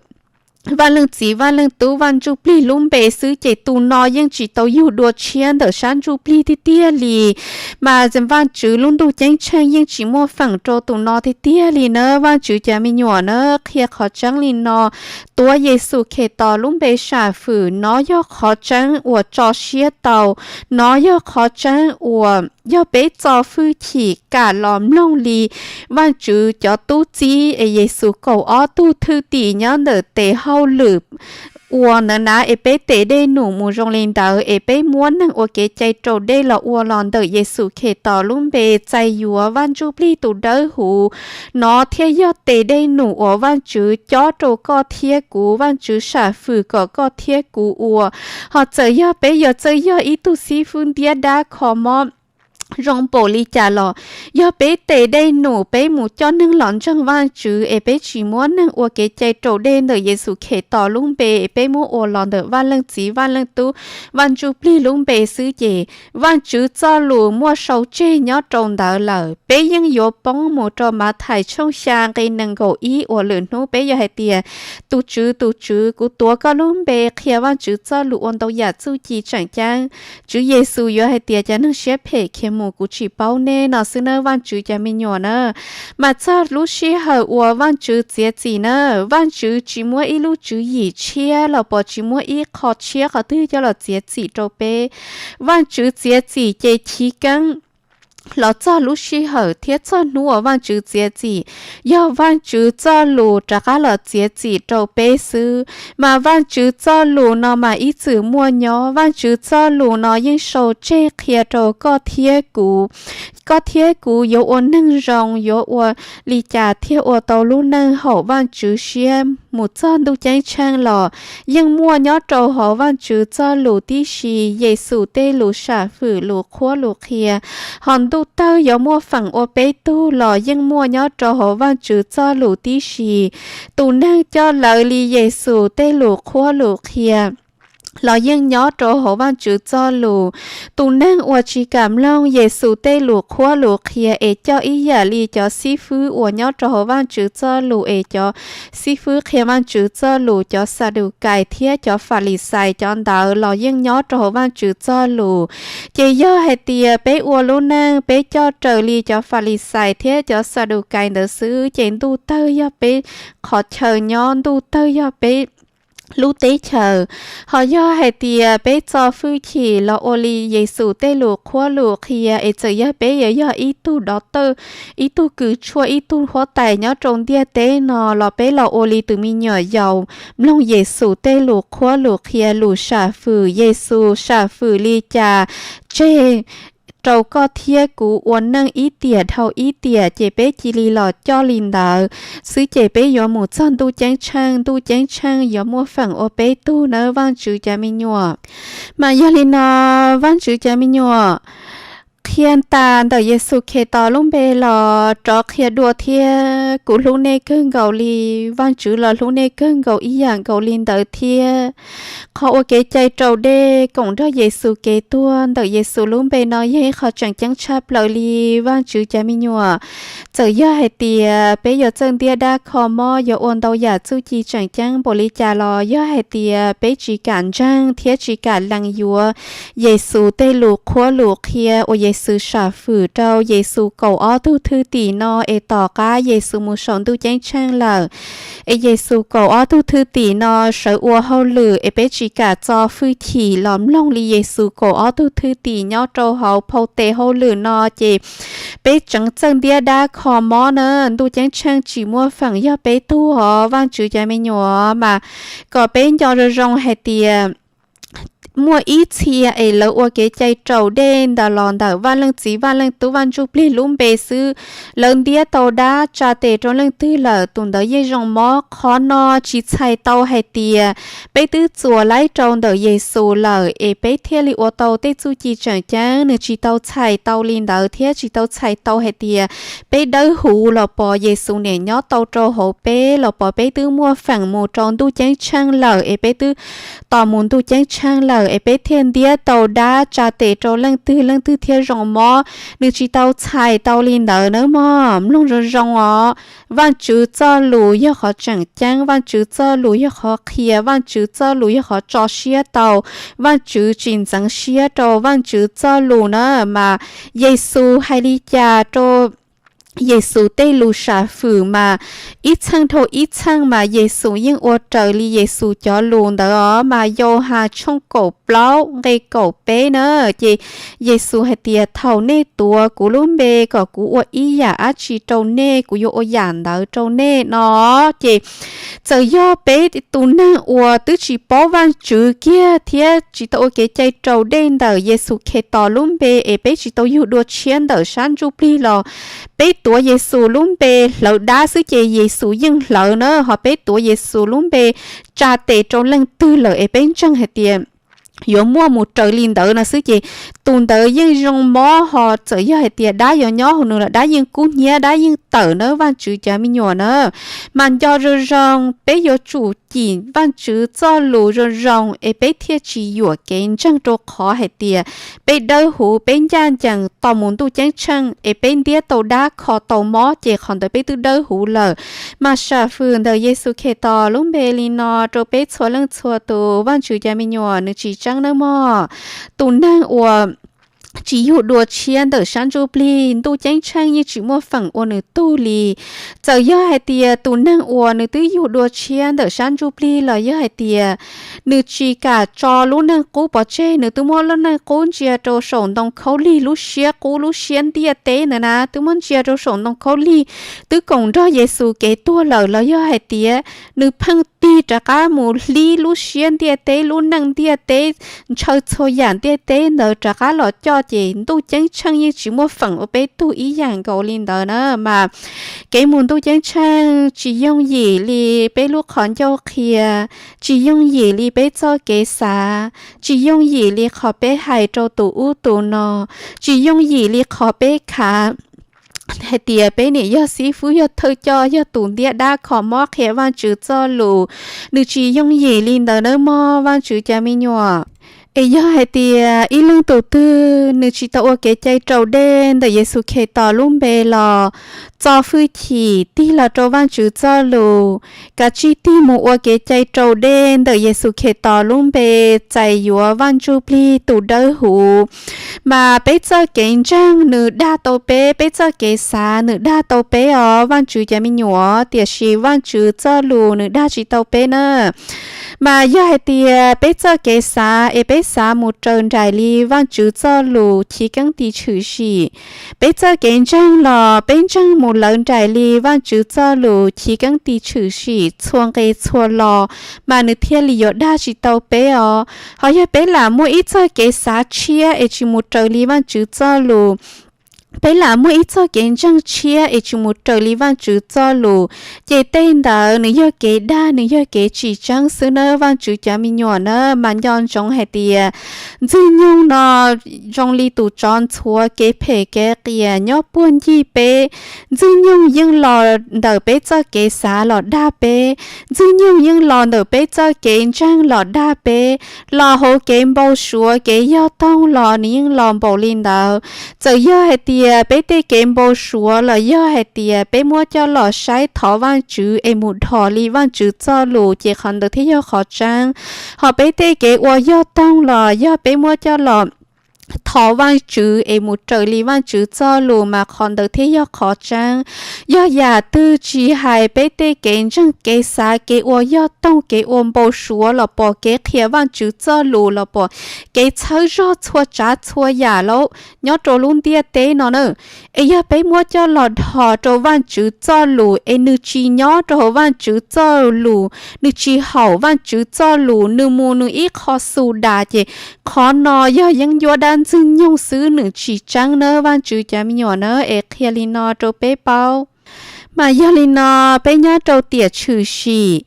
Vaj Leej Txiv, Vaj Leej Tub, Vaj Ntsuj Plig lub npe xwb ces tus no yeej tsis tau yug dua tshiab ntawm sab ntsuj plig tiag tiag li. Mas Vajtswv lub ntuj ceeb tsheej yeej tsis muaj feem rau tus no tiag tiag li na, Vajtswv cov me nyuam na. Qhia qhov tseeb li no, tuav Yexus Khetos lub npe sam fwm, nov yog qhov tseeb uas tso siab tau, nov yog qhov tseeb uas yog peb txo hwj chim kam los mloog li Vajtswv cov tub txib es Yexus kaum ob tug thwj tim nyob ntawm tes hauj lwm ua ntawd na, es peb tes dej num mus zoo li ntawd, es peb muab neeg ua kev cai raus dej los ua los ntawm Yexus Khetos lub npe, txais yuav Vaj Ntsuj Plig tus dawb huv, nov thiaj yog tes dej num uas Vajtswv cob rau koj thiab kuv, Vajtswv sam fwm kom koj thiab kuv ua. Ho txawm yog peb yuav txawj yog ib tug xib fwb ntiab dab kho mob zoo npaum li cas los, yog peb tes dej num peb mus coj neeg los ntseeg Vajtswv es peb tsis muab neeg ua kev cai raus dej ntawm Yexus Khetos lub npe, es peb muab ua los ntawm Vaj Leej Txiv, Vaj Leej Tub, Vaj Ntsuj Plig lub npe xwb ces Vajtswv txoj lus muaj sau tseg nyob rau ntawd lawm. Peb yeej yuav poob mus rau Mathais tshooj xya nqe nees nkaum ib uas lwm hnub peb yuav hais tias, tus Tswv, tus Tswv, kuv tuav koj lub npe qhia Vajtswv txoj lus ua ntau yam txuj ci tseem ceeb. Tswv Yexus yuav hais tias, cov neeg siab phem khiav mus, kuv tsis paub nej no xwb na, Vajtswv cov me nyuam na. Mas txog lub sij hawm uas Vajtswv txiav txim na, Vajtswv tsis muab ib lub tswv yim tshiab los pom tsis muab ib qho tshiab qhov twg coj los txiav txim rau peb. Vajtswv txiav txim ces chiv keeb los txog lub sij hawm thiab txog hnub uas Vajtswv txiav txim, yog Vajtswv txoj lus rov qab los txiav txim rau peb xwb. Mas Vajtswv txoj lus no mas ib txwm muaj nyob, Vajtswv txoj lus no yeej sau tseg qhia rau koj thiab kuv. Koj thiab kuv yuav ua neeg zoo, yuav ua li cas thiaj ua tau lub neej haum Vajtswv siab mus txog ntuj ceeb tsheej los yeej muaj nyob rau hauv Vajtswv txoj lus tib si, Yexus tej lus sam fwm, lus qhuab lus qhia. Ho ntuj tawg yuav muaj feem ua peb tug los yeej muaj nyob rau hauv Vajtswv txoj lus tib si. Tus neeg coj lawv li Yexus tej lus qhuab lus qhia los yeej nyob rau hauv Vajtswv txoj lus. Tus neeg uas tsis kam mloog Yexus tej lus qhuab lus qhia es coj ib yam li cov xib fwb uas nyob rau hauv Vajtswv txoj lus es cov xib fwb qhia Vajtswv txoj lus, cov Xadukais thiab cov Falixais cov ntawd los yeej nyob rau hauv Vajtswv txoj lus. Ces yog hais tias peb ua lub neej peb coj raws li cov Falixais thiab cov Xadukais ntawd xwb, ces ntuj tawg yog peb qhov chaw nyob, ntuj tawg yog peb lub teb chaws. Ho yog hais tias peb txo hwj chim los ua li Yexus tej lus qhuab lus qhia, es txawm yog peb yuav yog ib tug dov tawj, ib tug kws tshuaj, ib tug huab tais nyob rau ntiaj teb no los peb los ua li tus me nyuam yaus, mloog Yexus tej lus qhuab lus qhia, lus sam fwm. Yexus sam fwm li cas tseg rau koj thiab kuv ua neej ib tiam dhau ib tiam, ces peb cia li los coj li ntawd xwb, ces peb yuav mus txog ntuj ceeb tsheej, ntuj ceeb tsheej yuav muaj feem ua peb tug nawb Vajtswv cov me nyuam. Mas yog li no, Vajtswv cov me nyuam, qhia tas ntawm Yexus Khetos lub npe los rov qhia dua thiab, kuv hlub nej kawg nkaus li, Vajtswv los hlub nej kawg nkaus ib yam nkaus li ntawd thiab. Qhov ua kev cai raus dej koom nrog Yexus kev tuag ntawm Yexus lub npe no yog ib qho tseem ceeb tshaj plaws li, Vajtswv cov me nyuam. Txawm yog hais tias peb yuav txawj ntiab dab kho mob, yuav ua ntau yam txuj ci tseem ceeb npaum li cas los yog hais tias peb tsis kam ntseeg thiab tsis kam lees yuav Yexus tej lus qhuab lus qhia uas Yexus sam fwm rau Yexus kaum ob tug thwj tim no es tom qab Yexus mus saum ntuj ceeb tsheej lawm, es Yexus kaum ob tug thwj tim no sawv ua hauj lwm es peb tsis kam txo hwj chim los mloog li Yexus kaum ob tug thwj tim nyob rau hauv phau tes hauj lwm no, ces peb tseem txawj ntiab dab kho mob na, ntuj ceeb tsheej tsis muaj feem yog peb tug os, Vajtswv cov me nyuam. Mas kom peb nco zoo zoo hais tias muaj ib txhia es lawv ua kev cai raus dej ntawd los ntawm Vaj Leej Txiv, Vaj Leej Tub, Vaj Ntsujplig lub npe xwb, lawv ntiab tau dab tsa tes rau leej twg lawm, tus ntawd yeej zoo mob. Qhov no tsis txhais tau hais tias peb twb txuas laib rau ntawm Yexus lawm es peb thiaj li ua tau tej txuj ci tseem ceeb, nws tsis tau txhais tau li ntawd thiab tsis tau txhais tau hais tias peb dawb huv los pos Yexus niam nyob tau rau hauv peb los pos peb twb muaj feem mus rau ntuj ceeb tsheej lawm es peb twb tos mus ntuj ceeb tsheej lawm es peb thiaj ntiab tau dab tsa tes rau leej twg leej twg thiaj zoo mob. Nws tsis tau txhais tau li ntawd nawb mog, mloog zoo zoo os. Vajtswv txoj lus yog qhov tseem ceeb, Vajtswv txoj lus yog qhov qhia, Vajtswv txoj lus yog qhov tso siab tau. Vajtswv tsis ntxeev siab rau Vajtswv txoj lus na. Mas Yexus hais li cas rau Yexus tej lus sam fwm mas ib txheej dhau ib txheej mas Yexus yeej ua raws li Yexus cov lus ntawd os. Mas Yauhas has tshooj kaum plaub nqe kaum peb na, ces Yexus hais tias thaum nej tuav kuv lub npe kom kuv ua ib yam dab tsi rau nej, kuv yuav ua yam ntawd rau nej no. Ces txawm yog peb tus neeg uas twb tsis paub Vajtswv kiag thiab tsis tau ua kev cai raus dej ntawm Yexus Khetos lub npe es peb tsis tau yug dua tshiab ntawm sab ntsuj plig los peb tuav Yexus lub npe hlawv dab xwb ces Yexus yeej hlawv na. Ho peb tuav Yexus lub npe tsa tes rau leej twg lawm es peb ntseeg hais tias yuav muaj mus raws li ntawd no xwb ces tus ntawd yeej zoo mob. Ho txawm yog hais tias dab yuav nyob hauv nws los dab yeej kub hnyiab, dab yeej tawm na, Vajtswv cov me nyuam na. Mas nco zoo zoo, peb yuav tsum cim Vajtswv txoj lus zoo zoo es peb thiaj tsis yuam kev ntseeg rau qhov hais tias peb dawb huv, peb ncaj ncees tos mus ntuj ceeb tsheej es peb ntiab tau dab kho tau mob ces qhov ntawd peb twb dawb huv lawm. Mas sam fwm ntawm Yexus Khetos lub npe li no rau peb txhua leej txhua tus, Vajtswv cov me nyuam, nws tsis tseeb nawb mog. Tus neeg uas tsis yug dua tshiab ntawm sab ntsuj plig, ntuj ceeb tsheej yeej tsis muaj feem ua nws tug li. Txawm yog hais tias tus neeg uas nws twb yug dua tshiab ntawm sab ntsuj plig los yog hais tias nws tsis kam tso lub neej qub pov tseg, nws twb muab lub neej qub ntsia rau saum ntoo khaub lig, lub siab qub lub siab ntiaj teb ntawd na, twb muab ntsia rau saum ntoo khaub lig, twb koom nrog Yexus kev tuag lawm los yog hais tias nws pheej tig rov qab mus hlib lub siab ntiaj teb, lub neej ntiaj teb, ntshaw txhua yam ntiaj teb ntawd rov qab los coj ces ntuj ceeb tsheej yeej tsis muaj feem ua peb tug ib yam nkaus li ntawd na. Mas kev mus ntuj ceeb tsheej tsis yooj yim li peb lub qhov ncauj qhia, tsis yooj yim li peb txoj kev xav, tsis yooj yim li qhov peb hais rau tus ub tus no, tsis yooj yim li qhov peb khav hais tias peb niam yog xib fwb, yog thawj coj, yog tus ntiab dab kho mob qhia Vajtswv txoj lus, nws tsis yooj yim li ntawd nawb mog Vajtswv cov me nyuam. Es yog hais tias ib leej tus twg nws tsis tau ua kev cai raus dej ntawm Yexus Khetos lub npe los txo hwj chim tig los rau Vajtswv txoj lus, kav tsij tig mus ua kev cai raus dej ntawm Yexus Khetos lub npe, txais yuav Vaj Ntsujplig tus Dawbhuv. Mas peb txoj kev ntseeg nws dag tau peb, peb txoj kev xav nws dag tau peb os Vajtswv cov me nyuam, tiam sis Vajtswv txoj lus nws dag tsis tau peb na. Mas yog hais tias peb txoj kev xav es peb xav mus raws nraim li Vajtswv txoj lus chiv keeb tiv tshwm sim, peb txoj kev ntseeg los peb ntseeg mus lawv nraim li Vajtswv txoj lus chiv keeb tiv tshwm sim txhua nqe txhua lo, mas nws thiaj li yuav dag tsis tau peb os. Ho yog peb lam muaj ib txoj kev xav tshiab es tsis mus raws li Vajtswv txoj lus, peb lam muaj ib txoj kev ntseeg tshiab es tsis mus raws li Vajtswv txoj lus, ces tej ntawd nws yog kev dag, nws yog kev tsis tseeb xwb nawb Vajtswv cov me nyuam na. Mas nco ntsoov hais tias Ntxwg Nyoog no zoo li tus tsov ntxhuav kev phem kev qias nyob puag ncig peb. Ntxwg Nyoog yeej los ntawm peb txoj kev xav los dag peb, Ntxwg Nyoog yeej los ntawm peb txoj kev ntseeg los dag peb, los hauv kev npau suav kev yog toog los nws yeej los npaum li ntawd. Txawm yog hais tias peb tej kev npau suav los yog hais tias peb muab coj los saib thov Vajtswv es mus dhos li Vajtswv txoj lus ces qhov ntawd thiaj yog qhov tseeb. Ho peb tej kev ua yog toog los yog peb muab coj los thov Vajtswv es mus raws li Vajtswv txoj lus mas qhov ntawd thiaj yog qhov tseeb. Yog yam twg tsis hais peb tej kev ntseeg kev xav kev ua yog toog kev ua npau suav los pom kev qhia Vajtswv txoj lus los pom kev txhawb zog txhua tsav txhua yam lawm nyob rau lub ntiaj teb no na, es yog peb muab coj los dhos rau Vajtswv txoj lus es nws tsis nyob rau hauv Vajtswv txoj lus, nws tsis haum Vajtswv txoj lus, nws mus nws ib qho xu das ces qhov no yog yeeb ncuab dab Ntxwg Nyoog xwb, nws tsis tseeb nawb Vajtswv cov me nyuam na. Es qhia li no rau peb paub. Mas yog li no, peb nyob rau tiam tshwm sim,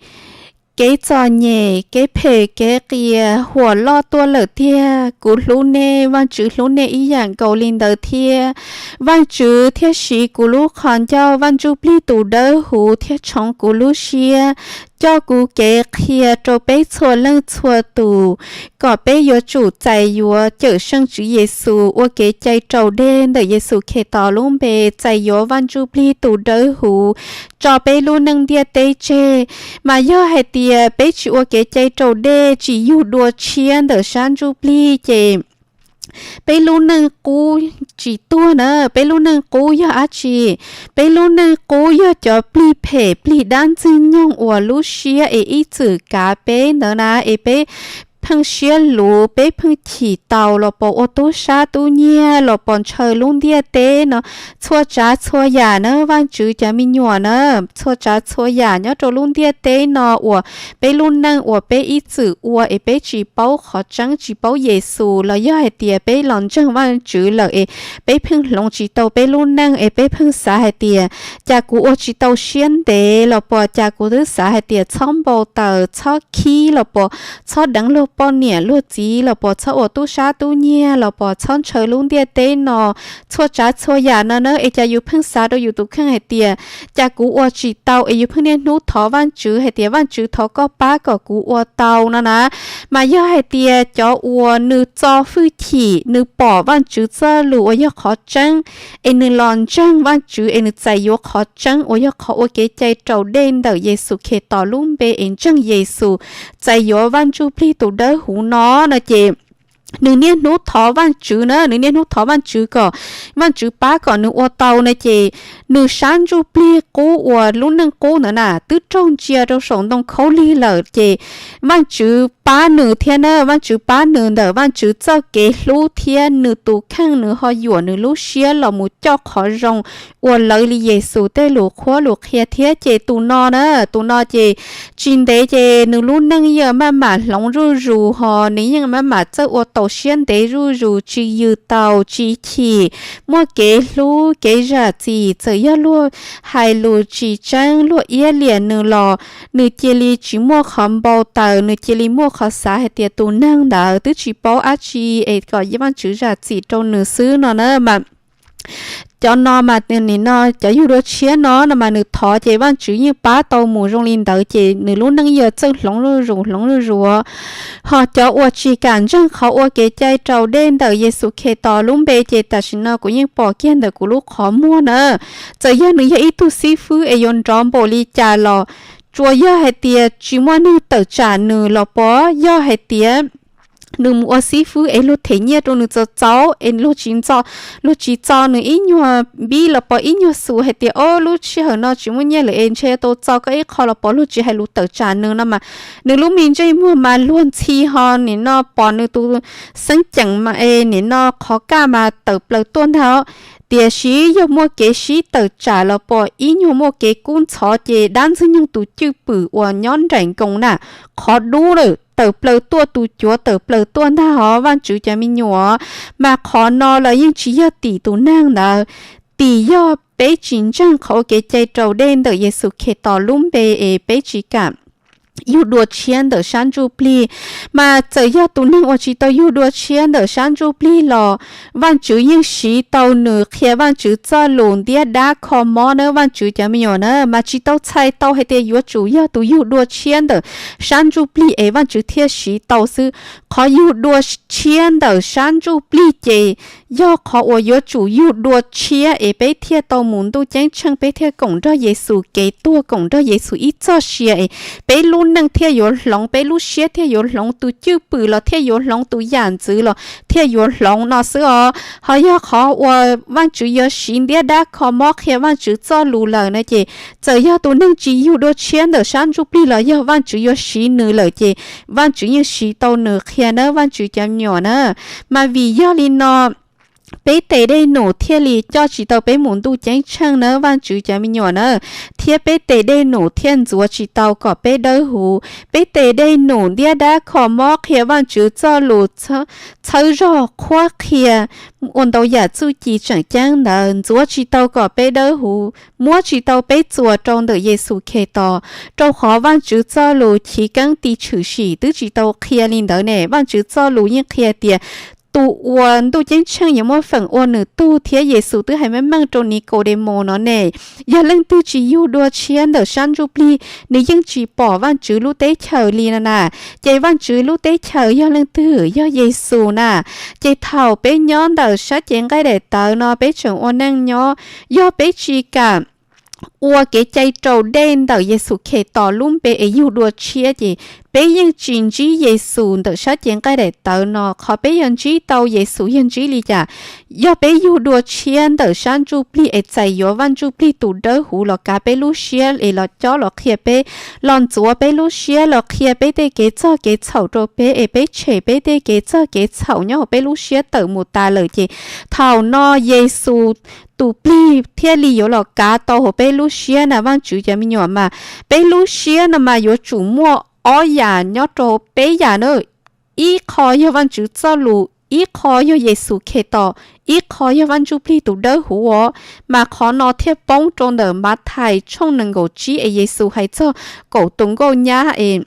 kev txom nyem kev phem kev qias huam loj tuaj lawm tiag. Kuv hlub nej, Vajtswv hlub nej ib yam nkaus li ntawd thiab. Vajtswv thiaj siv kuv lub qhov ncauj, Vaj Ntsujplig tus Dawbhuv thiaj tshoov kuv lub siab, coj kuv kev qhia rau peb txhua leej txhua tus, kom peb yuav tsum txais yuav cawm seej Tswv Yexus, ua kev cai raus dej ntawm Yexus Khetos lub npe, txais yuav Vaj Ntsujplig tus Dawbhuv tso peb lub neej ntiaj teb tseg. Mas yog hais tias peb tsis ua kev cai raus dej, tsis yug dua tshiab ntawm sab ntsuj plig ces peb lub neej qub tsis tuag na. Peb lub neej qub yog dab tsi? Peb lub neej qub yog cov plig phem plig dab Ntxwg Nyoog uas lub siab es ib txwm kav peb ntawd na, es peb pheej siab luv, peb pheej chim taus los pos ua tub sab tub nyiag los pos ntshaw lub ntiaj teb no. Txhua tsav txhua yam na, Vajtswv cov me nyuam na, txhua tsav txhua yam nyob rau lub ntiaj teb no uas peb lub neej uas peb ib txwm ua es peb tsis paub qhov tseeb, tsis paub Yexus, los yog hais tias peb los ntseeg Vajtswv lawm es peb pheej hloov tsis tau peb lub neej es peb pheej xav hais tias cas kuv ua tsis tau siab ntev los pos cas kuv twb xav hais tias txhob npau taws, txhob khib los pos txhob deev luag poj niam luag txiv los pos txhob ua tub sab tub nyiag los pos txhob ntshaw lub ntiaj teb no. Txhua tsav txhua yam no na, es cas yus pheej xav rau yus tus kheej hais tias cas kuv ua tsis tau, es yus pheej niaj hnub thov Vajtswv hais tias Vajtswv thov koj pab kom kuv ua tau no na. Mas yog hais tias cov uas nws txo hwj chim, nws pom Vajtswv txoj lus uas yog qhov tseeb, es nws los ntseeg Vajtswv es nws txais yuav qhov tseeb uas yog qhov ua kev cai raus dej ntawm Yexus Khetos lub npe es ntseeg Yexus, txais yuav Vaj Ntsujplig tus Dawb Huv no no ces nws niaj hnub thov Vajtswv na, nws niaj hnub thov Vajtswv kom Vajtswv pab kom nws ua tau no ces nws sab ntsuj plig qub uas lub neej qub ntawd na twb raug ntsia rau saum ntoo khaub lig lawm ces Vajtswv pab nws thiab na, Vajtswv pab nws ntawm Vajtswv txoj kev hlub thiab nws tus kheej nws ho yuam nws lub siab los mus coj qhov zoo ua lawv li Yexus tej lus qhuab lus qhia thiab ces tus no na, tus no ces tsis ntev ces nws lub neej yeej maj mam hloov zuj zus ho nws yeej maj mam txawj ua tau siab ntev zuj zus, tsis yws taus, tsis chim, muaj kev hlub kev zam txim, txawm yog luag hais lus tsis tseeb, luag iab liam nws los nws cia li tsis muaj qhov npau taws, nws cia li muaj qhov xav hais tias tus neeg ntawd twb tsis paub dab tsi es kom Vajtswv zam txim rau nws xwb no na. Mas cov no mas nim no cov yug dua tshiab no no mas nws thov ces Vajtswv yeej pab tau mus zoo li ntawd ces nws lub neej yog txawj hloov zuj zus hloov zuj zus. Ho cov uas tsis kam ntseeg qhov ua kev cai raus dej ntawm Yexus Khetos lub npe ces tam sim no kuv yeej pom kiag ntawm kuv lub qhov muag na. Txawm yog nws yog ib tug xib fwb es yuav nrov npaum li cas los, tsuas yog hais tias tsis muaj neeg tawm tsam nws los pov, yog hais tias nws mus ua xib fwb es luag them nyiaj rau nws txaus txaus es luag tsis txo, luag tsis txo nws ib nyuag npib los pov ib nyuag xus hais tias o lub sij hawm no tsis muaj nyiaj lawm es ntshe tau txo koj ib qho los pov luag tsis hais lus tawm tsam nws no mas, nws lub me ntsej muag mas luag ntxhi ho nim no pom nws tus xeeb ceem mas es nim no qhov kaj mas tawm plaws tuaj ntag. Tiam sis yog muaj kev sib tawm tsam los pom ib nyuag muaj kev kub ntxhov ces dab ntxwg nyoog tus cwj pwm uas nyob nraim nkoos na, qhov dub lawm tawm plaws tuaj, tus cuav tawm plaws tuaj ntag hov Vajtswv cov me nyuam. Mas qhov no los yeej tsis yog tim tus neeg ntawd, tim yog peb tsis ntseeg qhov ua kev cai raus dej ntawm Yexus Khetos lub npe es peb tsis kam yug dua tshiab ntawm sab ntsuj plig. Mas txawm yog tus neeg uas tsis tau yug dua tshiab ntawm sab ntsuj plig los Vajtswv yeej siv tau nws qhia Vajtswv txoj lus ntiab dab kho mob na Vajtswv cov me nyuam na, mas tsis tau txhais tau hais tias yuav tsum yog tus yug dua tshiab ntawm sab ntsuj plig es Vajtswv thiaj siv tau xwb. Qhov yug dua tshiab ntawm sab ntsuj plig ces yog qhov uas yuav tsum yug dua tshiab es peb thiaj tau mus ntuj ceeb tsheej, peb thiaj koom nrog Yexus kev tuag, koom nrog Yexus ib txoj sia es peb lub neej thiaj yuav hloov, peb lub siab thiaj yuav hloov, tus cwj pwm los thiaj yuav hloov, tus yam ntxwv los thiaj yuav hloov no xwb os. Ho yog qhov uas Vajtswv yuav siv ntiab dab kho mob qhia Vajtswv txoj lus lawm no ces txawm yog tus neeg tsis yug dua tshiab ntawm sab ntsuj plig los yog Vajtswv yuav siv nws lawm ces Vajtswv yeej siv tau nws qhia na Vajtswv cov me nyuam na. Mas vim yog li no peb tes dej num thiaj li coj tsis tau peb mus ntuj ceeb tsheej na Vajtswv cov me nyuam na, thiab peb tes dej num thiaj ntxuav tsis tau kom peb dawb huv. Peb tes dej num ntiab dab kho mob qhia Vajtswv txoj lus txhawb zog qhuab qhia ua ntau yam txuj ci tseem ceeb ntawd ntxuav tsis tau kom peb dawb huv, muab tsis tau peb txuas rau ntawm Yexus Khetos, rau qhov Vajtswv txoj lus chiv keeb ti tshwm sim twb tsis tau qhia li ntawd ne. Vajtswv txoj lus yeej qhia tias tus uas ntuj ceeb tsheej yuav muab feem ua nws tug thiab Yexus twb hais meej meej rau Nikaudemaus no ne, yog leej twg tsis yug dua tshiab ntawm sab ntsuj plig nws yeej tsis pom Vajtswv lub teb chaws li no na. Ces Vajtswv lub teb chaws yog leej twg? Yog Yexus na. Ces thaum peb nyob ntawm sab cev nqaij daim tawv no peb tseem ua neej nyob, yog peb tsis kam ua kev cai raus dej ntawm Yexus Khetos lub npe es yug dua tshiab ces peb yeej tsis ntsib Yexus ntawm sab cev nqaij daim tawv no. Qhov peb yog ntsib tau Yexus yog ntsib li cas? Yog peb yug dua tshiab ntawm sab ntsuj plig es txais yuav Vaj Ntsuj Plig tus dawb huv los kav peb lub siab es los cob los qhia peb, los ntxuav peb lub siab los qhia peb tej kev txog kev txhaum rau peb es peb tshem peb tej kev txog kev txhaum nyob hauv peb lub siab tawm mus tas lawm ces thaum no Yexus tus plig thiaj li yuav los kav tau hauv peb lub siab na Vajtswv cov me nyuam. Mas peb lub siab no mas yuav tsum muaj ob yam nyob rau peb yam na. Ib qho yog Vajtswv txoj lus, ib qho yog Yexus Khetos, ib qho yog Vaj Ntsuj Plig tus dawb huv os. Mas qhov no thiaj poob rau ntawm Mathais tshooj nees nkaum tsib es Yexus hais txog kaum tus nkauj nyab es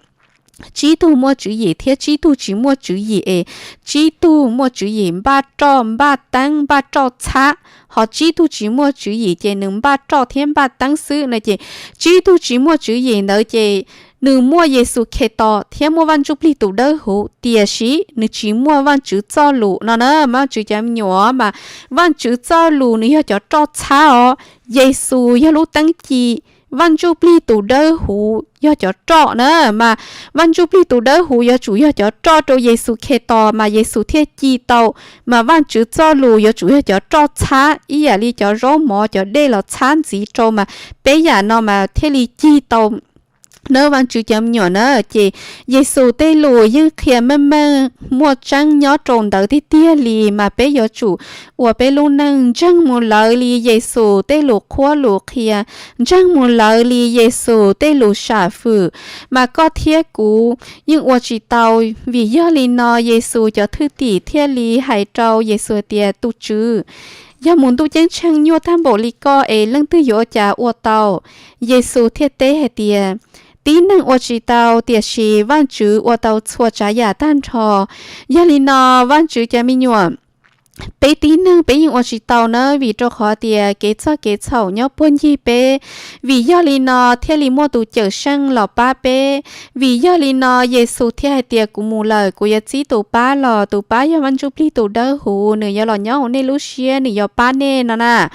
tsib tug muaj tswv yim thiab tsib tug tsis muaj tswv yim es tsib tug muaj tswv yim npaj roj npaj teeb npaj roj txhab, ho tsib tug tsis muaj tswv yim ces nws npaj roj thiab npaj teeb xwb no ces tsib tug tsis muaj tswv yim ntawd ces nws muaj Yexus Khetos thiab muaj Vaj Ntsuj Plig tus dawb huv, tiam sis nws tsis muaj Vajtswv txoj lus no na. Vajtswv cov me nyuam mas Vajtswv txoj lus nws yog cov roj txhab os, Yexus yog lub teeb ci, Vaj Ntsuj Plig tus dawb huv yog cov roj na. Mas Vaj Ntsuj Plig tus dawb huv yuav tsum yog cov roj rau Yexus Khetos mas Yexus thiaj ci tau. Mas Vajtswv txoj lus yuav tsum yog cov roj txhab ib yam li cov zaub mov cov dej los txhab ntxiv rau mas peb yam no mas thiaj li cig tau na Vajtswv cov me nyuam na. Ces Yexus tej lus yeej qhia meej meej muaj tseeb nyob rau ntawd tiag tiag li mas peb yuav tsum ua peb lub neej ntseeg mus lawv li Yexus tej lus qhuab lus qhia, ntseeg mus lawv li Yexus tej lus sam fwm. Mas koj thiab kuv yeej ua tsis tau. Vim yog li no Yexus cov thwj tim thiaj li hais rau Yexus tias, Tus Tswv, yog mus ntuj ceeb tsheej nyuaj tag npaum li koj es leej twg yuav ua cas ua tau? Yexus thiaj teb hais tias, Tib neeg ua tsis tau, tiam sis Vajtswv ua tau txhua tsav yam tag nrho. Yog li no Vajtswv cov me nyuam, peb tib neeg peb yeej ua tsis tau na, vim rau qhov tias kev txog kev txhaum nyob puag ncig peb. Vim yog li no thiaj li muaj tus Cawmseej los pab peb. Vim yog li no Yexus thiaj hais tias, kuv mus lawm, kuv yuav txib tus pab los, tus pab yog Vaj Ntsujplig tus Dawbhuv, nws yuav los nyob hauv nej lub siab, nws yuav pab nej no na.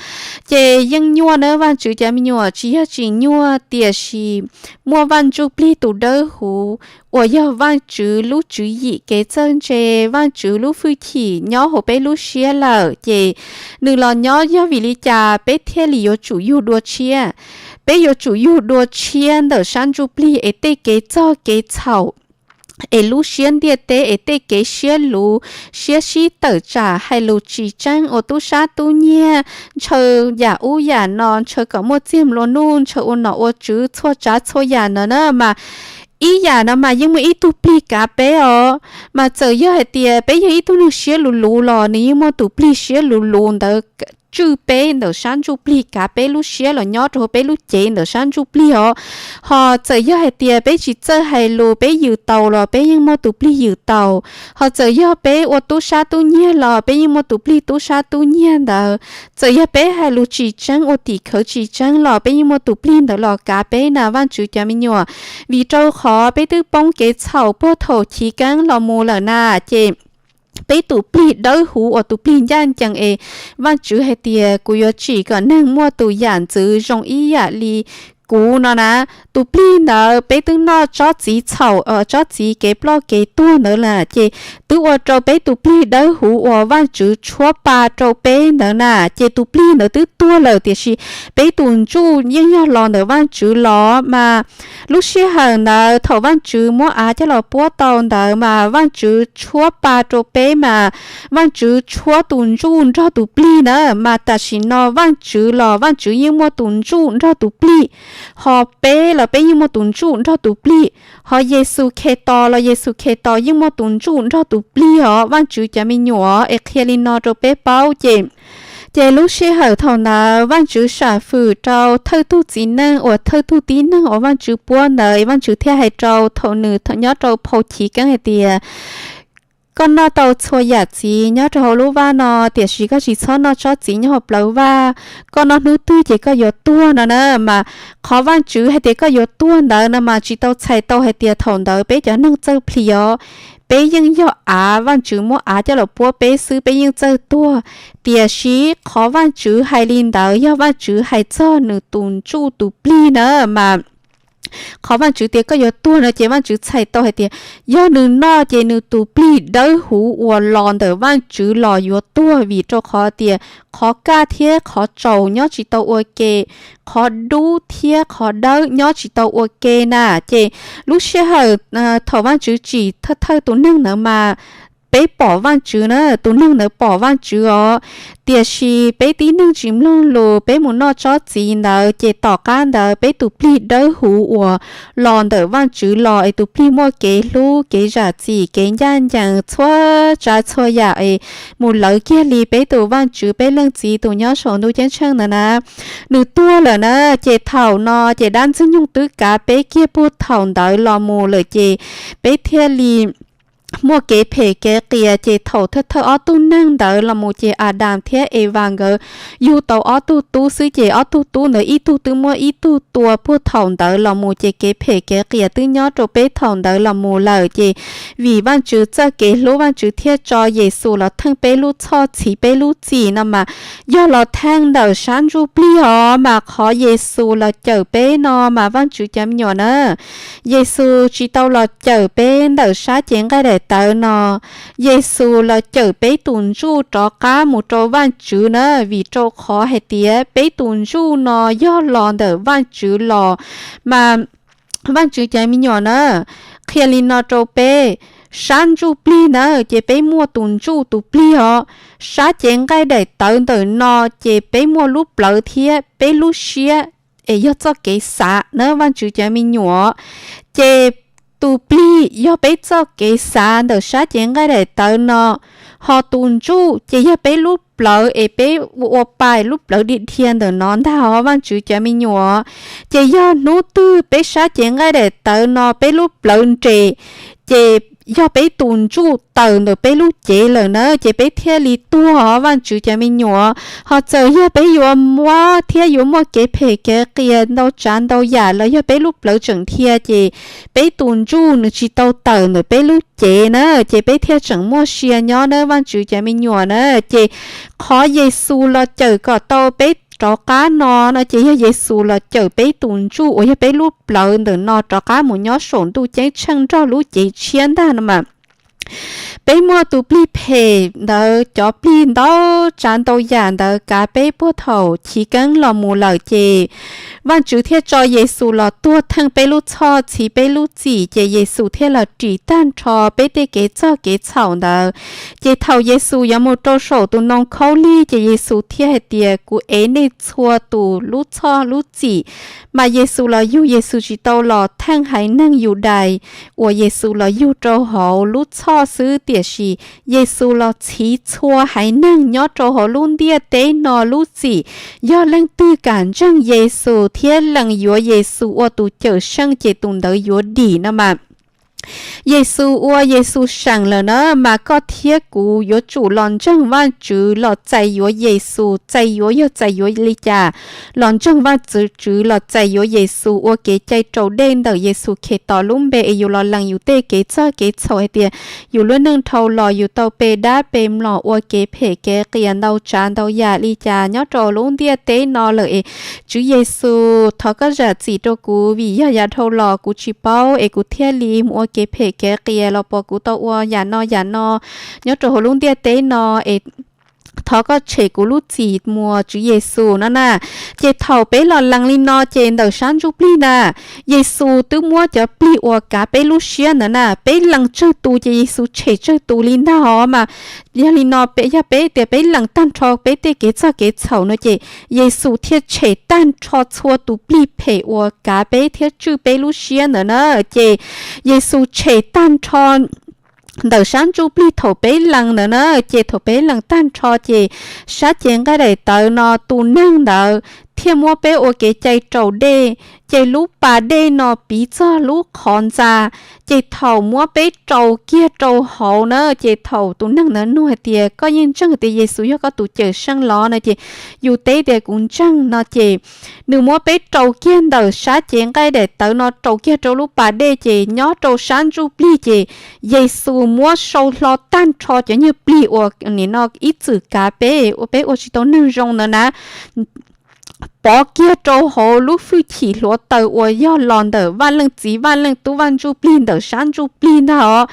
Ces yeej nyuaj na Vajtswv cov me nyuam, tsis yog tsis nyuaj, tiam sis muaj Vaj Ntsujplig tus Dawbhuv uas yog Vajtswv lub tswv yim kev txawj ntse, Vajtswv lub hwj chim nyob hauv peb lub siab lawm, ces nws los nyob. Yog vim li cas peb thiaj li yuav tsum yug dua tshiab? Peb yuav tsum yug dua tshiab ntawm sab ntsuj plig es tej kev txog kev txhaum es lub siab ntiaj teb es tej kev siab luv, siab sib tawm tsam, hais lus tsis tseeb, ua tub sab tub nyiag, ntshaw yam ub yam no, ntshaw kom muaj txiag nplua nuj, ntshaw ua nom ua tswv, txhua tsav txhua yam no na mas ib yam no mas yeej muaj ib tug plig kav peb os. Mas txawm yog hais tias peb yog ib tug neeg siab luv luv los nws yeej muaj tus plig siab luv luv ntawd tswj peb ntawm sab ntsuj plig, kav peb lub siab los nyob rau hauv peb lub cev ntawm sab ntsuj plig os. Ho txawm yog hais tias peb tsis txawj hais lus, peb yws taus los peb yeej muaj tus plig yws taus. Ho txawm yog peb ua tub sab tub nyiag los peb yeej muaj tus plig tub sab tub nyiag ntawd. Txawm yog peb hais lus tsis tseeb, ua tim khawv tsis tseeb los peb yeej muaj tus plig ntawd los kav peb na Vajtswv cov me nyuam. Vim rau qhov peb twb poob kev txhaum puag thaum chiv keeb los mus lawm na, ces peb tus plig dawb huv uas tus plig ncaj ncees es Vajtswv hais tias, kuv yuav tsim kom neeg muaj tus yam ntxwv zoo ib yam li kuv no na. Tus plig ntawd peb twb noj tsob txiv txhaum, tsob txiv kev ploj kev tuag ntawd na, ces twb ua rau peb tus plig dawb huv uas Vajtswv tshuab pa rau peb ntawd na, ces tus plig ntawd twb tuag lawm, tiam sis peb tus ntsuj yeej yog los ntawm Vajtswv los mas. Lub sij hawm ntawd thaum Vajtswv muab av coj los puab tau ntawd mas Vajtswv tshuab pa rau peb mas, Vajtswv tshuab tus ntsuj nrog tus plig na, mas tam sim no Vajtswv los Vajtswv yeej muaj tus ntsuj nrog tus plig, ho peb los peb yeej muaj tus ntsuj nrog tus plig. Ho Yexus Khetos los Yexus Khetos yeej muaj tus ntsuj nrog tus plig os Vajtswv cov me nyuam, es qhia li no rau peb paub ces. Ces lub sij hawm thaum ntawd Vajtswv sam fwm rau thawj tug txiv neej uas thawj tug tib neeg uas Vajtswv puab ntawd, Vajtswv thiaj hais rau thaum nws nyob rau phau chiv keeb hais tias, koj noj tau txhua yam txiv nyob rau hauv lub vaj no, tiam sis koj tsis txhob noj tsob txiv nyob hauv plawv vaj, koj noj hnub twg ces koj yuav tuag no na. Mas qhov Vajtswv hais tias koj yuav tuag ntawd no mas tsis tau txhais tau hais tias thaum ntawd peb cov neeg txawj plhis os. Peb yeej yog av, Vajtswv muab av coj los puab peb xwb peb yeej txawj tuag. Tiam sis qhov Vajtswv hais li ntawd yog Vajtswv hais txog nws tus ntsuj tus plig na mas. Qhov Vajtswv tias koj yuav tuag no ces Vajtswv txhais tau hais tias yog nws noj ces nws tus plig dawb huv uas los ntawm Vajtswv los yuav tuag, vim rau qhov tias qhov kaj thiab qhov tsaus nyob tsis tau ua ke, qhov dub thiab qhov dawb nyob tsis tau ua ke na. Ces lub sij hawm thaum Vajtswv tsim thawj thawj tus neeg ntawd mas peb pom Vajtswv na, tus neeg ntawd pom Vajtswv os. Tiam sis peb tib neeg tsis mloog lus, peb mus noj tsob txiv ntawd ces tom qab ntawd peb tus plig dawb huv uas los ntawm Vajtswv los es tus plig muaj kev hlub, kev zam txim, kev ncaj ncees, txhua tsav txhua yam es mus lawv kiag li peb tus Vajtswv, peb Leej Txiv tus nyob saum ntuj ceeb tsheej ntawd na. Nws tuag lawm na, ces thaum no ces dab Ntxwg Nyoog twb kav peb kiag puag thaum ntawd los mus lawm ces peb thiaj li muaj kev phem kev qias. Ces thaum thawj thawj ob tug neeg ntawd los mus ces Adas thiab Evas nkawd yug tau ob tug tub xwb, ces ob tug tub ntawd ib tug twb muab ib tug tua puag thaum ntawd los mus, ces kev phem kev qias twb nyob rau peb thaum ntawd los mus lawm. Ces vim Vajtswv txoj kev hlub Vajtswv thiaj tso Yexus los theej peb lub txhoj txhiv peb lub txim no mas yog los theej ntawm sab ntsuj plig os, mas qhov Yexus los cawm peb no mas Vajtswv cov me nyuam na, Yexus tsis tau los cawm peb ntawm sab cev nqaij daim tawv no. Yexus los cawm peb tus ntsuj rov qab mus rau Vajtswv na, vim rau qhov hais tias peb tus ntsuj no yog los ntawm Vajtswv los, mas Vajtswv cov me nyuam na, qhia li no rau peb, sab ntsuj plig na ces peb muaj tus ntsuj tus plig os, sab cev nqaij daim tawv ntawm no ces peb muaj lub plawv thiab peb lub siab, es yog txoj kev xav na Vajtswv cov me nyuam. Ces tus plig yog peb txoj kev xav ntawm sab cev nqaij daim tawv no, ho tus ntsuj ces yog peb lub plawv es peb ua ua pa lub plawv dhia dhia ntawm no ntag os Vajtswv cov me nyuam. Ces yog hnub twg peb sab cev nqaij daim tawv no peb lub plawv nres, ces yog peb tus ntsuj tawm ntawm peb lub cev lawm na, ces peb thiaj li tuag os Vajtswv cov me nyuam. Ho txawm yog peb yuav mob thiab yuav muaj kev phem kev qias ntau tsav ntau yam los yog peb lub plawv tseem dhia, ces peb tus ntsuj nws tsis tau tawm ntawm peb lub cev na, ces peb thiaj tseem muaj sia nyob na Vajtswv cov me nyuam na. Ces qhov Yexus los cawm kom tau peb rov qab no no ces yog Yexus los cawm peb tus ntsuj uas yog peb lub plawv ntawm no rov qab mus nyob saum ntuj ceeb tsheej nrog lub cev tshiab ntag no mas. Peb muaj tus plig phem ntawd, cov plig ntau tsav ntau yam ntawd kav peb puag thaum chiv keeb los mus lawm, ces Vajtswv thiaj tso Yexus los tuag theej peb lub txhoj, txhiv peb lub txim, ces Yexus thiaj los ris tag nrho peb tej kev txog kev txhaum ntawd. Ces thaum Yexus yuav mus rau saum tus ntoo khaub lig, ces Yexus thiaj hais tias, Kuv ev nej txhua tus lub txhoj lub txim. Mas Yexus los yug, Yexus tsis tau los theej haiv neeg Yudais uas Yexus los yug rau hauv lub txhoj xwb, tiam sis Yexus los txhiv txhua haiv neeg nyob rau hauv lub ntiaj teb no lub txim. Yog leej twg kam ntseeg Yexus thiab lees yuav Yexus ua tus cawm seej, ces tus ntawd yuav dim no mas. Yexus ua Yexus seem lawm na, mas koj thiab kuv yuav tsum los ntseeg Vajtswv los txais yuav Yexus. Txais yuav yog txais yuav li cas? Los ntseeg Vajtswv los txais yuav Yexus ua kev cai raus dej ntawm Yexus Khetos lub npe es yus los lees yus tej kev txog kev txhaum hais tias yus lub neej dhau los yus tau pe dab pe mlom ua kev phem kev qias ntau tsav ntau yam li cas nyob rau lub ntiaj teb no lawm es Tswv Yexus, thov koj zam txim rau kuv vim yog yav dhau los kuv tsis paub es kuv thiaj li mus ua kev phem kev qias los puas kuv tau ua yam no yam no nyob rau hauv lub ntiaj teb no es thov koj tshem kuv lub txim mus Tswv Yexus no na. Ces thaum peb los lees li no ces ntawm sab ntsuj plig na, Yexus twb muab cov plig uas kav peb lub siab ntawd na, peb lees tsawg tus ces Yexus tshem tsawg tus li ntag os mas. Yog li no, yog peb tias peb lees tag nrho peb tej kev txog kev txhaum no ces Yexus thiaj tshem tag nrho txhua tus plig phem uas kav peb thiab tswj peb lub siab ntawd na. Ces Yexus tshem tag nrho ntawm sab ntsuj plig thaum peb lees ntawd na, ces thaum peb lees tag nrho ces sab cev nqaij daim tawv no tus neeg ntawd thiaj muab peb ua kev cai raus dej, ces lub pas dej no piv txog lub qhov ntxa, ces thaum muab peb rau kiag rau hauv na, ces thaum tus neeg ntawd nug hais tias koj yeej ntseeg tias Yexus yog koj tus cawm seej los no ces yus teb tias kuv ntseeg no ces nws muab peb rau kiag ntawm sab cev nqaij daim tawv no rau kiag rau lub pas dej ces nyob rau sab ntsuj plig ces Yexus muab sau hlo tag nrho cov nyuag plig uas nim no ib txwm kav peb ua peb ua tsis tau neeg zoo ntawd na, pov kiag rau hauv lub hwj chim hluav taws uas yog los ntawm Vaj Leej Txiv Vaj Leej Tub Vaj Ntsuj Plig ntawm sab ntsuj plig ntag os.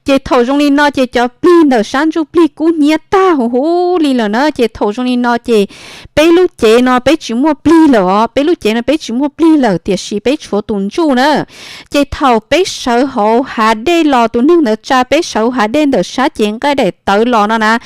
Ces thaum zoo li no ces cov plig ntawm sab ntsuj plig kub hnyiab tag huv huv li lawm na. Ces thaum zoo li no ces peb lub cev no peb tsis muaj plig lawm os, peb lub cev no peb tsis muaj plig lawm tiam sis peb tshuav tus ntsuj na. Ces thaum peb sawv hauv hav dej los, tus neeg ntawd tsa peb sawv hav dej ntawm sab cev nqaij daim tawv los no na,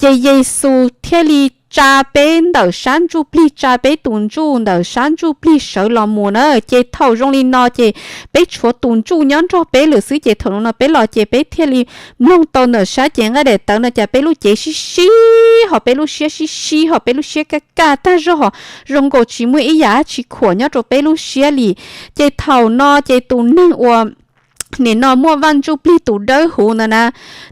ces Yexus thiaj li tsa peb ntawm sab ntsuj plig, tsa peb tus ntsuj ntawm sab ntsuj plig sawv los mus na. Ces thaum zoo li no ces peb tshuav tus ntsuj nyob nrog peb lawm xwb, ces thaum no peb los ces peb thiaj li mloog tau ntawm sab cev nqaij daim tawv no cas peb lub cev sib sib ho peb lub siab sib sib ho peb lub siab kaj kaj tag zog ho zoo nkaus tsis muaj ib yam dab tsi khuam nyob rau peb lub siab li. Ces thaum no ces tus neeg uas nim no muaj Vaj Ntsuj Plig tus dawb huv ntawd na,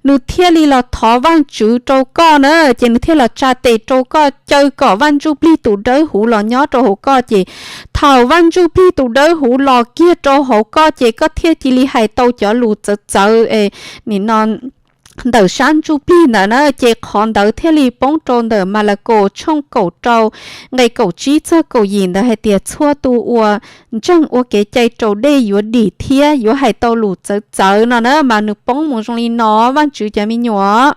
nws thiaj li los thov Vajtswv rau koj na, ces nws thiaj los tsa tes rau koj, caw kom Vaj Ntsuj Plig tus dawb huv los nyob rau hauv koj, ces thaum Vaj Ntsuj Plig tus dawb huv los kiag rau hauv koj ces koj thiaj cia li hais tau cov lus txawv txawv nim no ntawm sab ntsuj plig ntawd na. Ces qhov ntawd thiaj li poob rau ntawm Malakaus tshooj kaum rau nqe kaum tsib txog kaum yim ntawd hais tias txhua tus uas ntseeg ua kev cai raus dej yuav dim thiab yuav hais tau lus txawv txawv no na, mas nws poob mus zoo li no, Vajtswv cov me nyuam.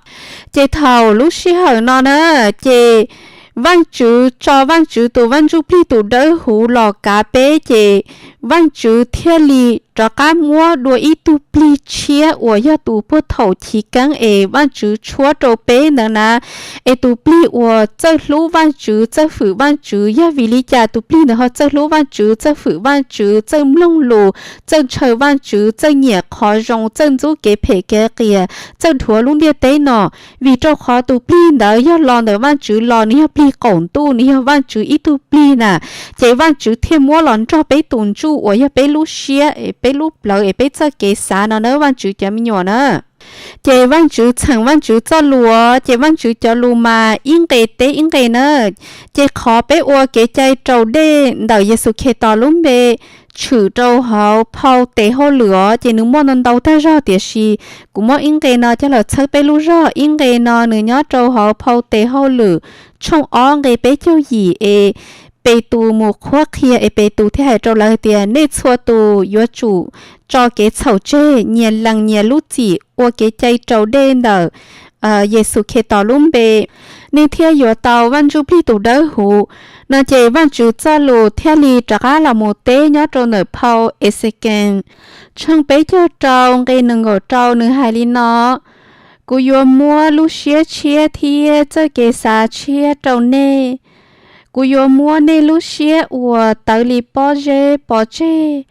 Ces thaum lub sij hawm no na, ces Vajtswv tso Vajtswv tus Vaj Ntsuj Plig tus dawb huv los kav peb, ces Vajtswv thiaj li rov qab muab dua ib tug plig tshiab uas yog tus puag thaum chiv keeb es Vajtswv tshuab rau peb ntawd na. Es tus plig uas txawj hlub Vajtswv txawj hwm Vajtswv, yog vim li cas tus plig ntawd ho txawj hlub Vajtswv txawj hwm Vajtswv txawj mloog lus txawj ntshaw Vajtswv txawj nyiam qhov zoo txawj ntxub kev phem kev qias txawj dhuav lub ntiaj teb no? Vim rau qhov tus plig ntawd yog los ntawm Vajtswv los, nws yog plig qaum ntuj, nws yog Vajtswv ib tug plig na. Ces Vajtswv thiaj muab los nrog peb tus ntsuj uas yog peb lub siab peb lub plawv es peb txoj kev xav no na Vajtswv cov me nyuam na. Ces Vajtswv txheem Vajtswv txoj lus, ces Vajtswv cov lus mas ib nqe teb ib nqe na. Ces qhov peb ua kev cai raus dej ntawm Yexus Khetos lub npe tshwm rau hauv phau tes hauj lwm os, ces nws muaj ntau ntau tag zog, tiam sis kuv muab ib nqe no coj los txhawb peb lub zog. Ib nqe no nws nyob rau hauv phau tes hauj lwm tshooj ob nqe peb caug yim es Petus mus qhuab qhia es Petus thiaj hais rau lawv tias, nej txhua tus yuav tsum tso kev txhaum tseg, nyias lees nyias lub txim ua kev cai raus dej ntawm Yexus Khetos lub npe, nej thiaj yuav tau Vaj Ntsujplig tus Dawb Huv no. Ces Vajtswv txoj lus thiaj li rov qab los mus teb nyob rau ntawm phau Exekees tshooj peb caug rau nqe nees nkaum rau, nws hais li no: Kuv yuav muab lub siab tshiab thiab txoj kev xav tshiab rau nej. Kuv yuav muab nej lub siab uas tawv li pob zeb pov tseg,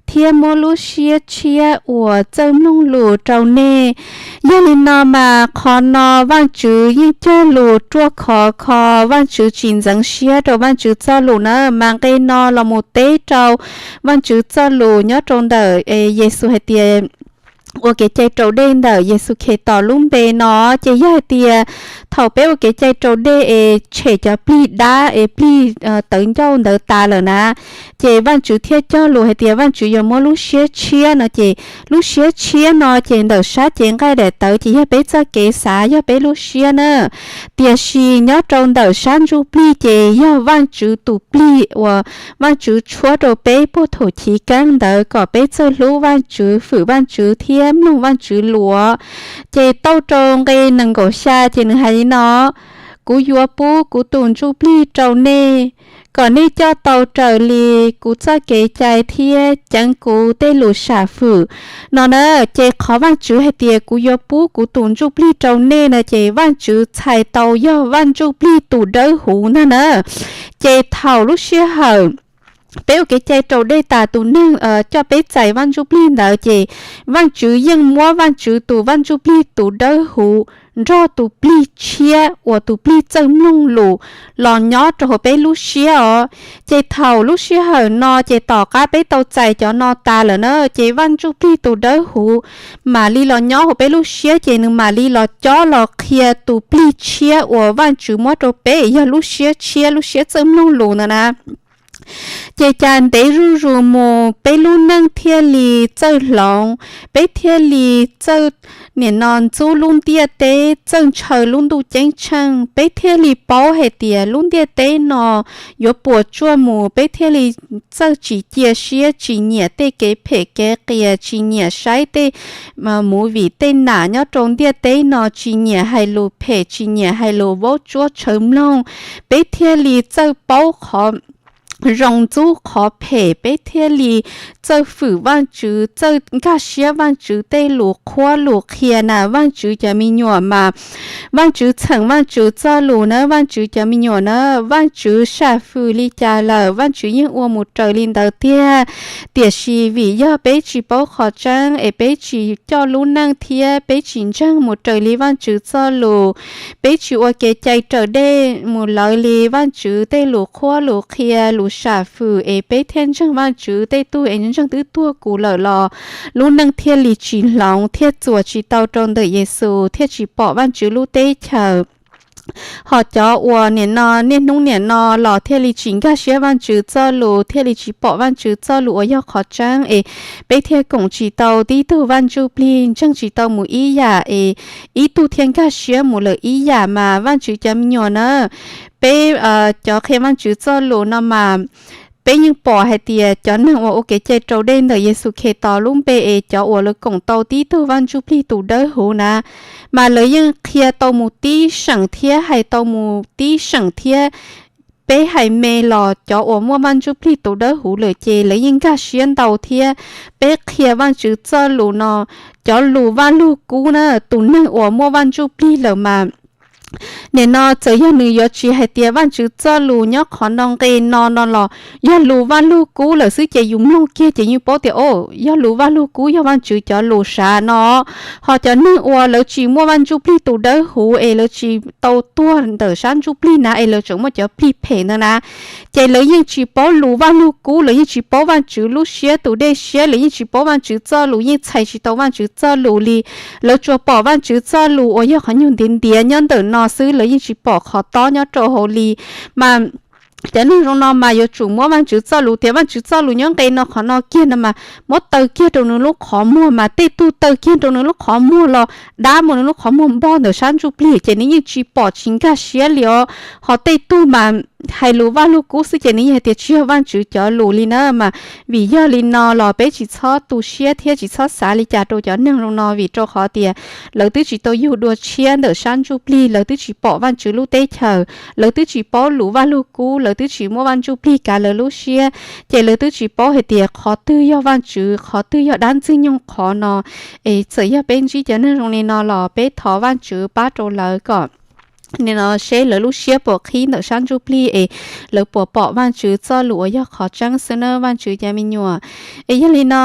thiab muab lub siab tshiab uas txawj mloog lus rau nej. Yog li no mas qhov no Vajtswv yeej cog lus ruaj khov kho, Vajtswv tsis ntxeev siab rau Vajtswv txoj lus na. Mas nqe no los mus teb rau Vajtswv txoj lus nyob rau ntawm Yexus hais tias ua kev cai raus dej ntawm Yexus Khetos lub npe no, ces yog hais tias thaum peb ua kev cai raus dej es tshem cov plig dab es plig tawv ncauj ntawd tas lawm na, ces Vajtswv thiaj cog lus hais tias Vajtswv yuav muab lub siab tshiab no. Ces lub siab tshiab no ces ntawm sab cev nqaij daim tawv ces yog peb txoj kev xav, yog peb lub siab na. Tiam sis nyob rau ntawm sab ntsuj plig ces yog Vajtswv tus plig uas Vajtswv tshuab rau peb puag thaum chiv keeb ntawd kom peb txawj hlub Vajtswv, fwm Vajtswv thiab mloog Vajtswv lus. Ces tau rau nqe nees nkaum xya ces nws hais li no: Kuv yuav pub kuv tus ntsuj plig rau nej, kom nej coj tau raws li kuv txoj kev cai thiab ceev kuv tej lus sam fwm no na. Ces qhov Vajtswv hais tias kuv yuav pub kuv tus ntsuj plig rau nej no ces Vajtswv txhais tau yog Vaj Ntsujplig tus Dawb Huv ntag na. Ces thaum lub sij hawm peb ua kev cai raus dej tas tus neeg coj peb txais Vaj Ntsujplig ntawd ces Vajtswv yeej muab Vajtswv tus Vaj Ntsujplig tus Dawb Huv nrog tus plig tshiab uas tus plig txawj mloog lus los nyob rau hauv peb lub siab os. Ces thaum lub sij hawm no ces tom qab peb tau txais cov no tas lawm na, ces Vaj Ntsujplig tus Dawb Huv mam li los nyob hauv peb lub siab, ces nws mam li los cob los qhia tus plig tshiab uas Vajtswv muab rau peb yog lub siab tshiab, lub siab txawj mloog lus ntawd na. Ces cas ntev zuj zus mus peb lub neej thiaj li txawj hloov, peb thiaj li txawj nim no ntxub lub ntiaj teb, txawj ntshaw lub ntuj ceeb tsheej, peb thiaj li paub hais tias lub ntiaj teb no yuav puas tsuaj mus, peb thiaj li txawj tsis cia siab, tsis nyiam tej kev phem kev qias, tsis nyiam saib tej movie tej nam nyob rau ntiaj teb no, tsis nyiam hais lus phem, tsis nyiam hais lus vaub tsuab tshawv mloog, peb thiaj li txawj paub qhov zoo ntxub qhov phem, peb thiaj li txawj fwm Vajtswv, txawj nkag siab Vajtswv tej lus qhuab lus qhia na. Vajtswv cov me nyuam mas Vajtswv txheem Vajtswv txoj lus na, Vajtswv cov me nyuam na, Vajtswv sam fwm li cas lawm Vajtswv yeej ua mus raws li ntawd tiag. Tiam sis vim yog peb tsis paub qhov tseeb es peb tsis coj lub neej thiab peb tsis ntseeg mus raws li Vajtswv txoj lus, peb tsis ua kev cai raus dej mus raws li Vajtswv tej lus qhuab lus qhia, lus sam fwm es peb thiaj ntseeg Vajtswv. Tej tug es ntseeg twb tuag kuv lawm los lub neej thiaj li tsis hloov, thiaj txuas tsis tau rau ntawm Yexus, thiaj tsis pom Vajtswv lub teb chaws. Ho cov uas nim no niaj hnub nim no los thiaj li tsis nkag siab Vajtswv txoj lus, thiaj li tsis pom Vajtswv txoj lus uas yog qhov tseeb es peb thiaj koom tsis tau tib tug Vaj Ntsujplig, ntseeg tsis tau mus ib yam es ib tug thiaj nkag siab mus lawm ib yam mas. Vajtswv cov me nyuam na, peb cov qhia Vajtswv txoj lus no mas peb yeej pom hais tias cov neeg uas ua kev cai raus dej ntawm Yexus Khetos lub npe es cov uas lawv koom tau tib tug Vaj Ntsujplig tus Dawb Huv na, mas lawv yeej qhia tau mus tib seem thiab hais tau mus tib seem thiab. Peb hais me los cov uas muaj Vaj Ntsujplig tus Dawb Huv lawm ces lawv yeej nkag siab ntau thiab. Peb qhia Vajtswv txoj lus no, cov lus Vaj Lug Kub na, tus neeg uas muaj Vaj Ntsujplig lawm mas nim no txawm yog nws yuav tsis hais tias Vajtswv txoj lus nyob qhov no nqe no no los yog lus Vaj Lug Kub lawm xwb ces yus mloog kiag ces yeej paub tias o, yog lus Vaj Lug Kub, yog Vajtswv cov lus sav no. Ho cov neeg uas lawv tsis muaj Vaj Ntsujplig tus Dawb Huv es lawv tsis tau tuag ntawm sab ntsuj plig na es lawv tseem muaj cov plig them ntawd na. Ces lawv yeej tsis paub lus Vaj Lug Kub, lawv yeej tsis paub Vajtswv lub siab tus dej siab, lawv yeej tsis paub Vajtswv txoj lus, yeej txhais tsis tau Vajtswv txoj lus li. Lawv tsuas pom Vajtswv txoj lus uas yog qhov nyuag ntiav ntiav nyob ntawm no xwb, lawv yeej tsis pom qhov tob nyob rau hauv li. Mas cov neeg zoo no mas yuav tsum muab Vajtswv txoj lus tias Vajtswv txoj lus nyob nqe no qhov no kiag no mas muab taw kiag rau nws lub qhov muag, mas tej tug taw kiag rau nws lub qhov muag los dab mus nws lub qhov muag npog ntawm sab ntsuj plig ces nws yeej tsis pom tsis nkag siab li os. Ho tej tug mas hais lus Vaj Lug Kub xwb ces nws yeej hais tias tsis yog Vajtswv cov lus li na. Mas vim yog li no los peb tsis txhob tu siab thiab tsis txhob xav li cas rau cov neeg zoo no, vim rau qhov tias lawv twb tsis tau yug dua tshiab ntawm sab ntsuj plig, lawv twb tsis pom Vajtswv lub teb chaws, lawv twb tsis paub lus Vaj Lug Kub, lawv twb tsis muab Vaj Ntsuj Plig kav lawv lub siab, ces lawv twb tsis paub hais tias qhov twg yog Vajtswv, qhov twg yog dab Ntxwg Nyoog qhov no. Es txawm yog peb ntsib cov neeg zoo li no los peb thov Vajtswv pab rau lawv kom nim no seb lawv lub siab puas qhib ntawm sab ntsuj plig es lawv puas pom Vajtswv txoj lus uas yog qhov tseeb xwb na Vajtswv cov me nyuam. Es yog li no,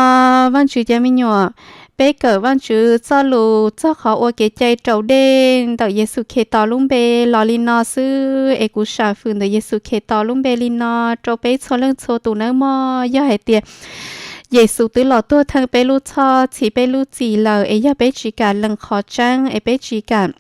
Vajtswv cov me nyuam, peb kawm Vajtswv txoj lus txog qhov ua kev cai raus dej ntawm Yexus Khetos lub npe los li no xwb, es kuv sam fwm ntawm Yexus Khetos lub npe li no rau peb txhua leej txhua tus nawb mog. Yog hais tias Yexus twb los tuag theej peb lub txhoj, txhiv peb lub txim lawm, es yog peb tsis kam lees qhov tseeb, es peb tsis kam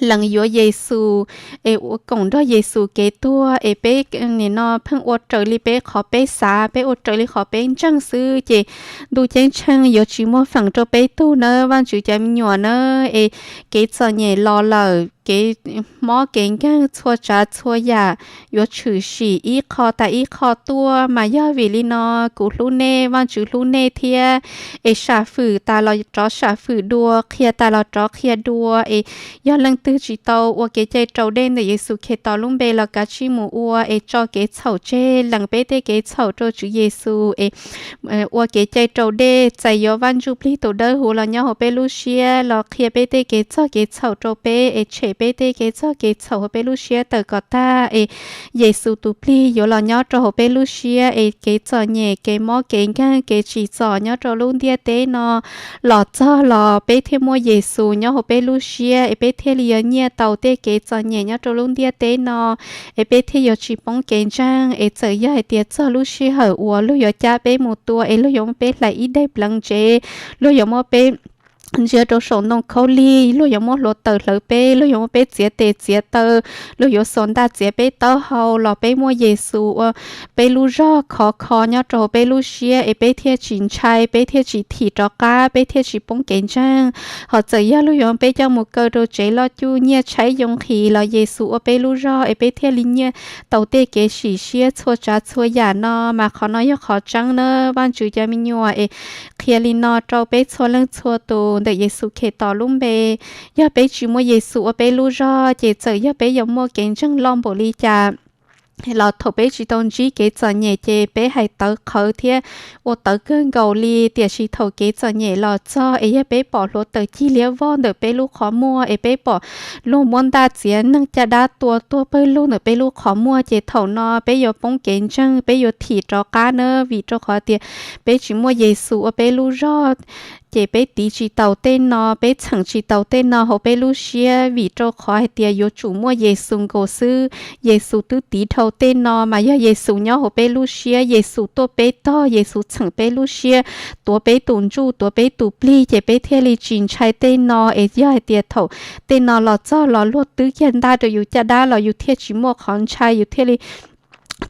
lees yuav Yexus, es ua koom nrog Yexus kev tuag, es peb nim no pheej ua raws li peb qhov peb xav, peb ua raws li qhov peb ntseeg xwb, ces ntuj ceeb tsheej yuav tsis muaj feem rau peb tug nawb Vajtswv cov me nyuam na. Es kev txom nyem los lawm, kev mob kev nkeeg txhua tsav txhua yam yuav tshwm sim ib qho tas ib qho tuaj, mas yog vim li no kuv hlub nej, Vajtswv hlub nej thiab. Es sam fwm tas los rov sam fwm dua, qhia tas los rov qhia dua. Es yog leej twg tsis tau ua kev cai raus dej ntawm Yexus Khetos lub npe los kav tsij mus ua, es tso kev txhaum tseg, lees peb tej kev txhaum rau Tswv Yexus, es ua kev cai raus dej, txais yuav Vaj Ntsuj Plig tus dawb huv los nyob hauv peb lub siab, los qhia peb tej kev txog kev txhaum rau peb, es tshem peb tej kev txog kev txhaum hauv peb lub siab tawm kom tag, es Yexus tus plig yuav los nyob rau hauv peb lub siab, es kev txom nyem, kev mob kev nkeeg, kev tsim txom nyob rau lub ntiaj teb no los txog los peb thiaj muaj Yexus nyob hauv peb lub siab, es peb thiaj li yuav nyiaj tau tej kev txom nyem nyob rau lub ntiaj teb no, es peb thiaj yuav tsis poob kev ntseeg. Es txawm yog hais tias txog lub sij hawm uas luag yuav cab peb mus tua, es luag yuav muab peb hlais ib daim pleev tsev, luag yuav muab peb ntsia rau saum ntoo khaub lig, luag yuav muab hluav taws hlawv peb, luag yuav muab peb txiav tes txiav taw, luag yuav xuas ntaj txiav peb taub hau, los peb muaj Yexus ua peb lub zog khov kho nyob rau hauv peb lub siab, es peb thiaj tsis ntshai, peb thiaj tsis thim rov qab, peb thiaj tsis poob kev ntseeg. Ho txawm yog luag yuav peb coj mus kaw rau tsev loj cuj, nyiaj tshaib yoo nqhis, los Yexus ua peb lub zog, es peb thiaj li nyiaj tau tej kev sim siab txhua tsav txhua yam no. Mas qhov no yog qhov tseeb na, Vaj Ntsuj cov me nyuam, es qhia li no rau peb txhua leej txhua tus ntawm Yexus Khetos lub npe. Yog peb tsis muaj Yexus ua peb lub zog, ces txawm yog peb yuav muaj kev ntseeg loj npaum li cas los thaum peb tsis tau ntsib kev txom nyem ces peb hais tawv qhawv thiab ua tawv kawg nkaus li. Tiam sis thaum kev txom nyem los txog, es yog peb pom hluav taws cig liab vog ntawm peb lub qhov muag, es peb pom luag muab ntaj txiav neeg caj dab tua tuag pawg lug ntawm peb lub qhov muag, ces thaum no peb yuav poob kev ntseeg, peb yuav thim rov qab na, vim rau qhov tias peb tsis muaj Yexus ua peb lub zog. Ces peb tiv tsis taus tej no, peb txheem tsis taus tej no hauv peb lub siab, vim rau qhov hais tias yuav tsum muaj Yexus nkaus xwb. Yexus twb tiv dhau tej no, mas yog Yexus nyob hauv peb lub siab, Yexus tuaj peb tog, Yexus txheem peb lub siab, tuav peb tus ntsuj, tuav peb tus plig, ces peb thiaj li tsis ntshai tej no. Es yog hais tias thaum tej no los txog los luag twb kiag ntaj rau yus caj dab los yus thiaj tsis muaj qhov ntshai, yus thiaj li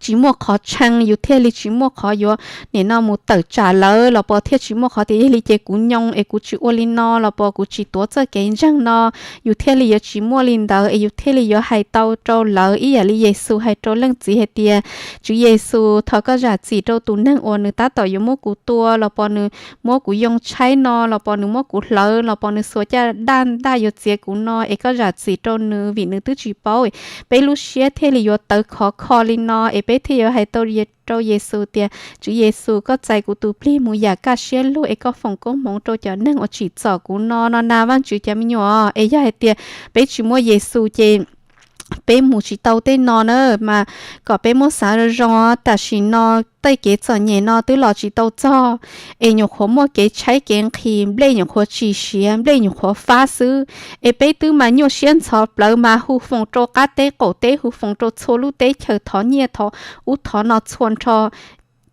tsis muaj qhov tshee, yus thiaj li tsis muaj qhov yuav nim no mus tawm tsam lawv, los pos thiaj tsis muaj qhov tias yog li ces kuv nyoo es kuv tsis ua li no, los pos kuv tsis tuav txoj kev ntseeg no. Yus thiaj li yuav tsis muaj li ntawd, es yus thiaj li yuav hais tau rau lawv ib yam li Yexus hais rau leej txiv hais tias, Tswv Yexus, thov koj zam txim rau tus neeg uas nws tab tom yuav muab kuv tua, los pos nws muab kuv yoo tshaib no, los pos nws muab kuv hlawv, los pos nws xuas caj dab ntaj yuav txiav kuv no, es koj zam txim rau nws, vim nws twb tsis paub. Peb lub siab thiaj li yuav tawv khov kho li no, es peb thiaj yuav hais tau rau Yexus tias, Tswv Yexus, koj txais kuv tus plig mus yam kaj siab lug, es koj foom koob hmoov rau cov neeg uas tsim txom kuv no no na. Vaj Ntsuj cov me nyuam, es yog hais tias peb tsis muaj Yexus ces peb mus tsis tau tej no na, mas kom peb muab xav zoo zoo, tam sim no tej kev txom nyem no twb los tsis tau txog, es nyuam qhuav muaj kev tshaib kev nqhis, nplej nyuam qhuav tsis siav, nplej nyuam qhuav fab xwb, es peb twb mas nyuaj siab ntxhov plawv mas hu foos rau qab teb qaum teb, hu foos rau txhua lub teb chaws thov nyiaj thov ub thov no txhua nrho.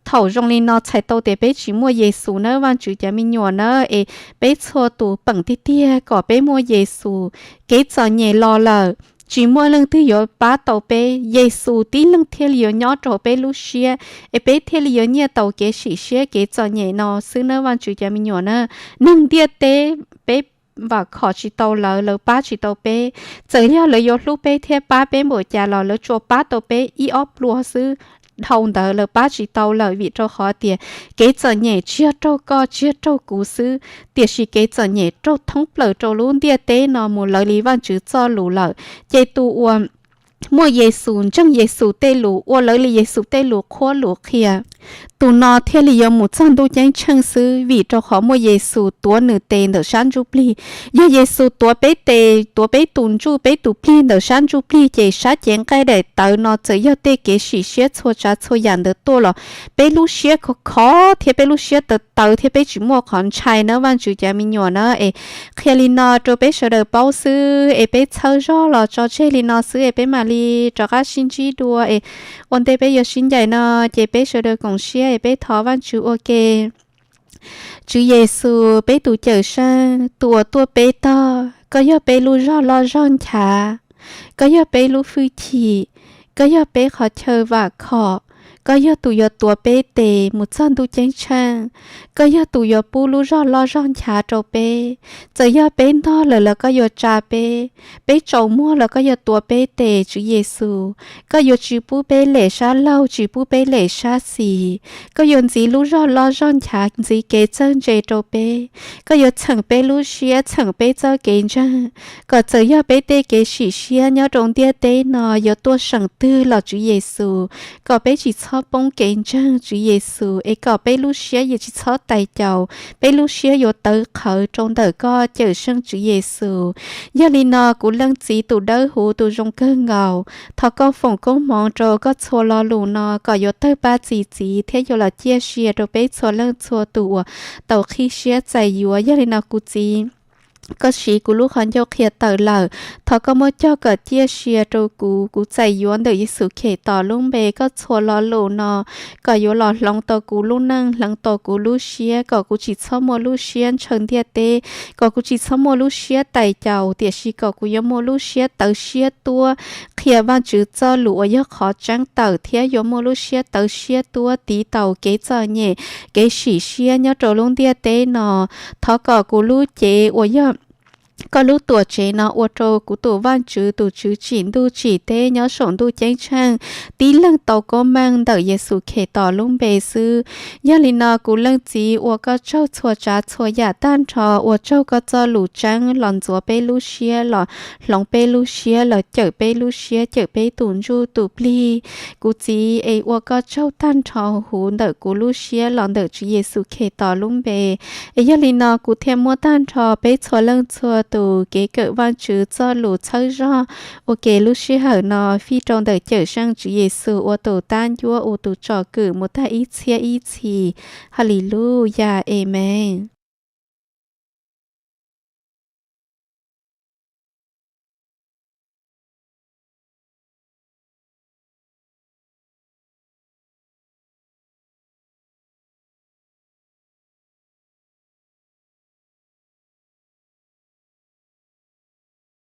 Thaum zoo li no txhais tau tias peb tsis muaj Yexus nawb Vajtswv cov me nyuam na, es peb txhua tus peem tiag tiag kom peb muaj Yexus. Kev txom nyem los lawm, tsis muaj leej twg yuav pab tau peb, Yexus tib leeg thiaj li yuav nyob rau peb lub siab, es peb thiaj li yuav nyiaj tau kev sim siab kev txom nyem no xwb nawb Vajtswv cov me nyuam na. Neeg ntiaj teb peb vam khom tsis tau lawv, lawv pab tsis tau peb. Txawm yog lawv yuav hlub peb thiab pab peb npaum cas los lawv tsuas pab tau peb ib ob pluag xwb. Dhau ntawd lawv pab tsis tau lawm, vim rau qhov tias kev txom nyem tsis yog raug koj tsis yog raug kuv xwb, tiam sis kev txom nyem raug thoob plaws rau lub ntiaj teb no mus lawv li Vajtswv txoj lus lawm. Ces tus uas muaj Yexus, ntseeg Yexus tej lus, ua lawv li Yexus tej lus qhuab lus qhia, tus no thiaj li yuav mus txog ntuj ceeb tsheej xwb, vim rau qhov muaj Yexus tuav nws tes ntawm sab ntsuj plig. Yog Yexus tuav peb tes, tuav peb tus ntsuj peb tus plig ntawm sab ntsuj plig, ces sab cev nqaij daim tawv no txawm yog tej kev sim siab txhua tsav txhua yam ntawd tuaj los peb lub siab khov khov thiab peb lub siab tawv tawv thiab peb tsis muaj qhov ntshai nawb Vajtswv cov me nyuam na. Es qhia li no rau peb sawv daws paub xwb, es peb txhawb zog los tso tseg li no xwb, es peb mam li rov qab sib ntsib dua. Es ua ntej peb yuav sib ncaim no, ces peb sawv daws koom siab es peb thov Vajtswv ua ke. Tswv Yexus, peb tus Cawm Seej, tus uas tuaj peb tog, koj yog peb lub zog loj zog nchav, koj yog peb lub hwj chim, koj yog peb qhov chaw vam khom, koj yog tus yuav tuav peb tes mus txog ntuj ceeb tsheej, koj yog tus yuav pub lub zog loj zog nchav rau peb. Txawm yog peb ntog lawm los koj yuav tsa peb, peb tsaus muag los koj yuav tuav peb tes, Tswv Yexus. Koj yuav tsis pub peb lem sab laug, tsis pub peb lem sab xis. Koj yuav ntxiv lub zog loj zog nchav, ntxiv kev txawj ntse rau peb. Koj yuav txheem peb lub siab, txheem peb txoj kev ntseeg, kom txawm yog peb tej kev sim siab nyob rau ntiaj teb no yuav tuaj seem twg los Tswv Yexus, kom peb tsis txhob poob kev ntseeg Tswv Yexus, es kom peb lub siab yuav tsis txhob tais caus, peb lub siab yuav tawv qhawv rau ntawm koj Cawm Seej Tswv Yexus. Yog li no kuv leej txiv tus dawb huv tus zoo kawg nkaus, thov koj foom koob hmoov rau koj txhua lo lus no kom yuav tawg pab txi txiv thiab yuav los ciaj sia rau peb txhua leej txhua tus uas tau qhib siab txais yuav. Yog li no kuv txiv, koj siv kuv lub qhov ncauj qhia tawm lawm, thov koj muab cog kom ciaj sia rau kuv, kuv txais yuav ntawm Yexus Khetos lub npe koj txhua lo lus no kom yuav los hloov tau kuv lub neej, hloov tau kuv lub siab, kom kuv tsis txhob muaj lub siab ntshaw ntiaj teb, kom kuv tsis txhob muaj lub siab tais caus, tiam sis kom kuv yuav muaj lub siab tawv siab tuab qhia Vajtswv txoj lus uas yog qhov tseeb tawm thiab yuav muaj lub siab tawv siab tuab tiv taus kev txom nyem, kev sim siab nyob rau lub ntiaj teb no. Thov kom kuv lub cev uas yog koj lub tuam tsev no ua rau kuv tus Vajtswv tus Tswv tsim ntuj tsim teb nyob saum ntuj ceeb tsheej tib leeg tau koob meej ntawm Yexus Khetos lub npe xwb. Yog li no kuv leej txiv ua koj tsaug txhua tsav txhua yam tag nrho, ua tsaug koj txoj lus tseeb los ntxuav peb lub siab, los hloov peb lub siab, los cawm peb lub siab, cawm peb tus ntsuj tus plig. Kuv txiv es ua koj tsaug tag nrho huv ntawm kuv lub siab los ntawm Tswv Yexus Khetos lub npe. Es yog li no kuv thiaj muab tag nrho peb txhua leej txhua tus kev kawm Vajtswv txoj lus txhawb zog ua ke lub sij hawm no fij rau ntawm Cawm Seej Tswv Yexus ua tus tab ncuab ua tus tsom kwm mus tag ib txhiab ib txhis. Haleluyas, Amees.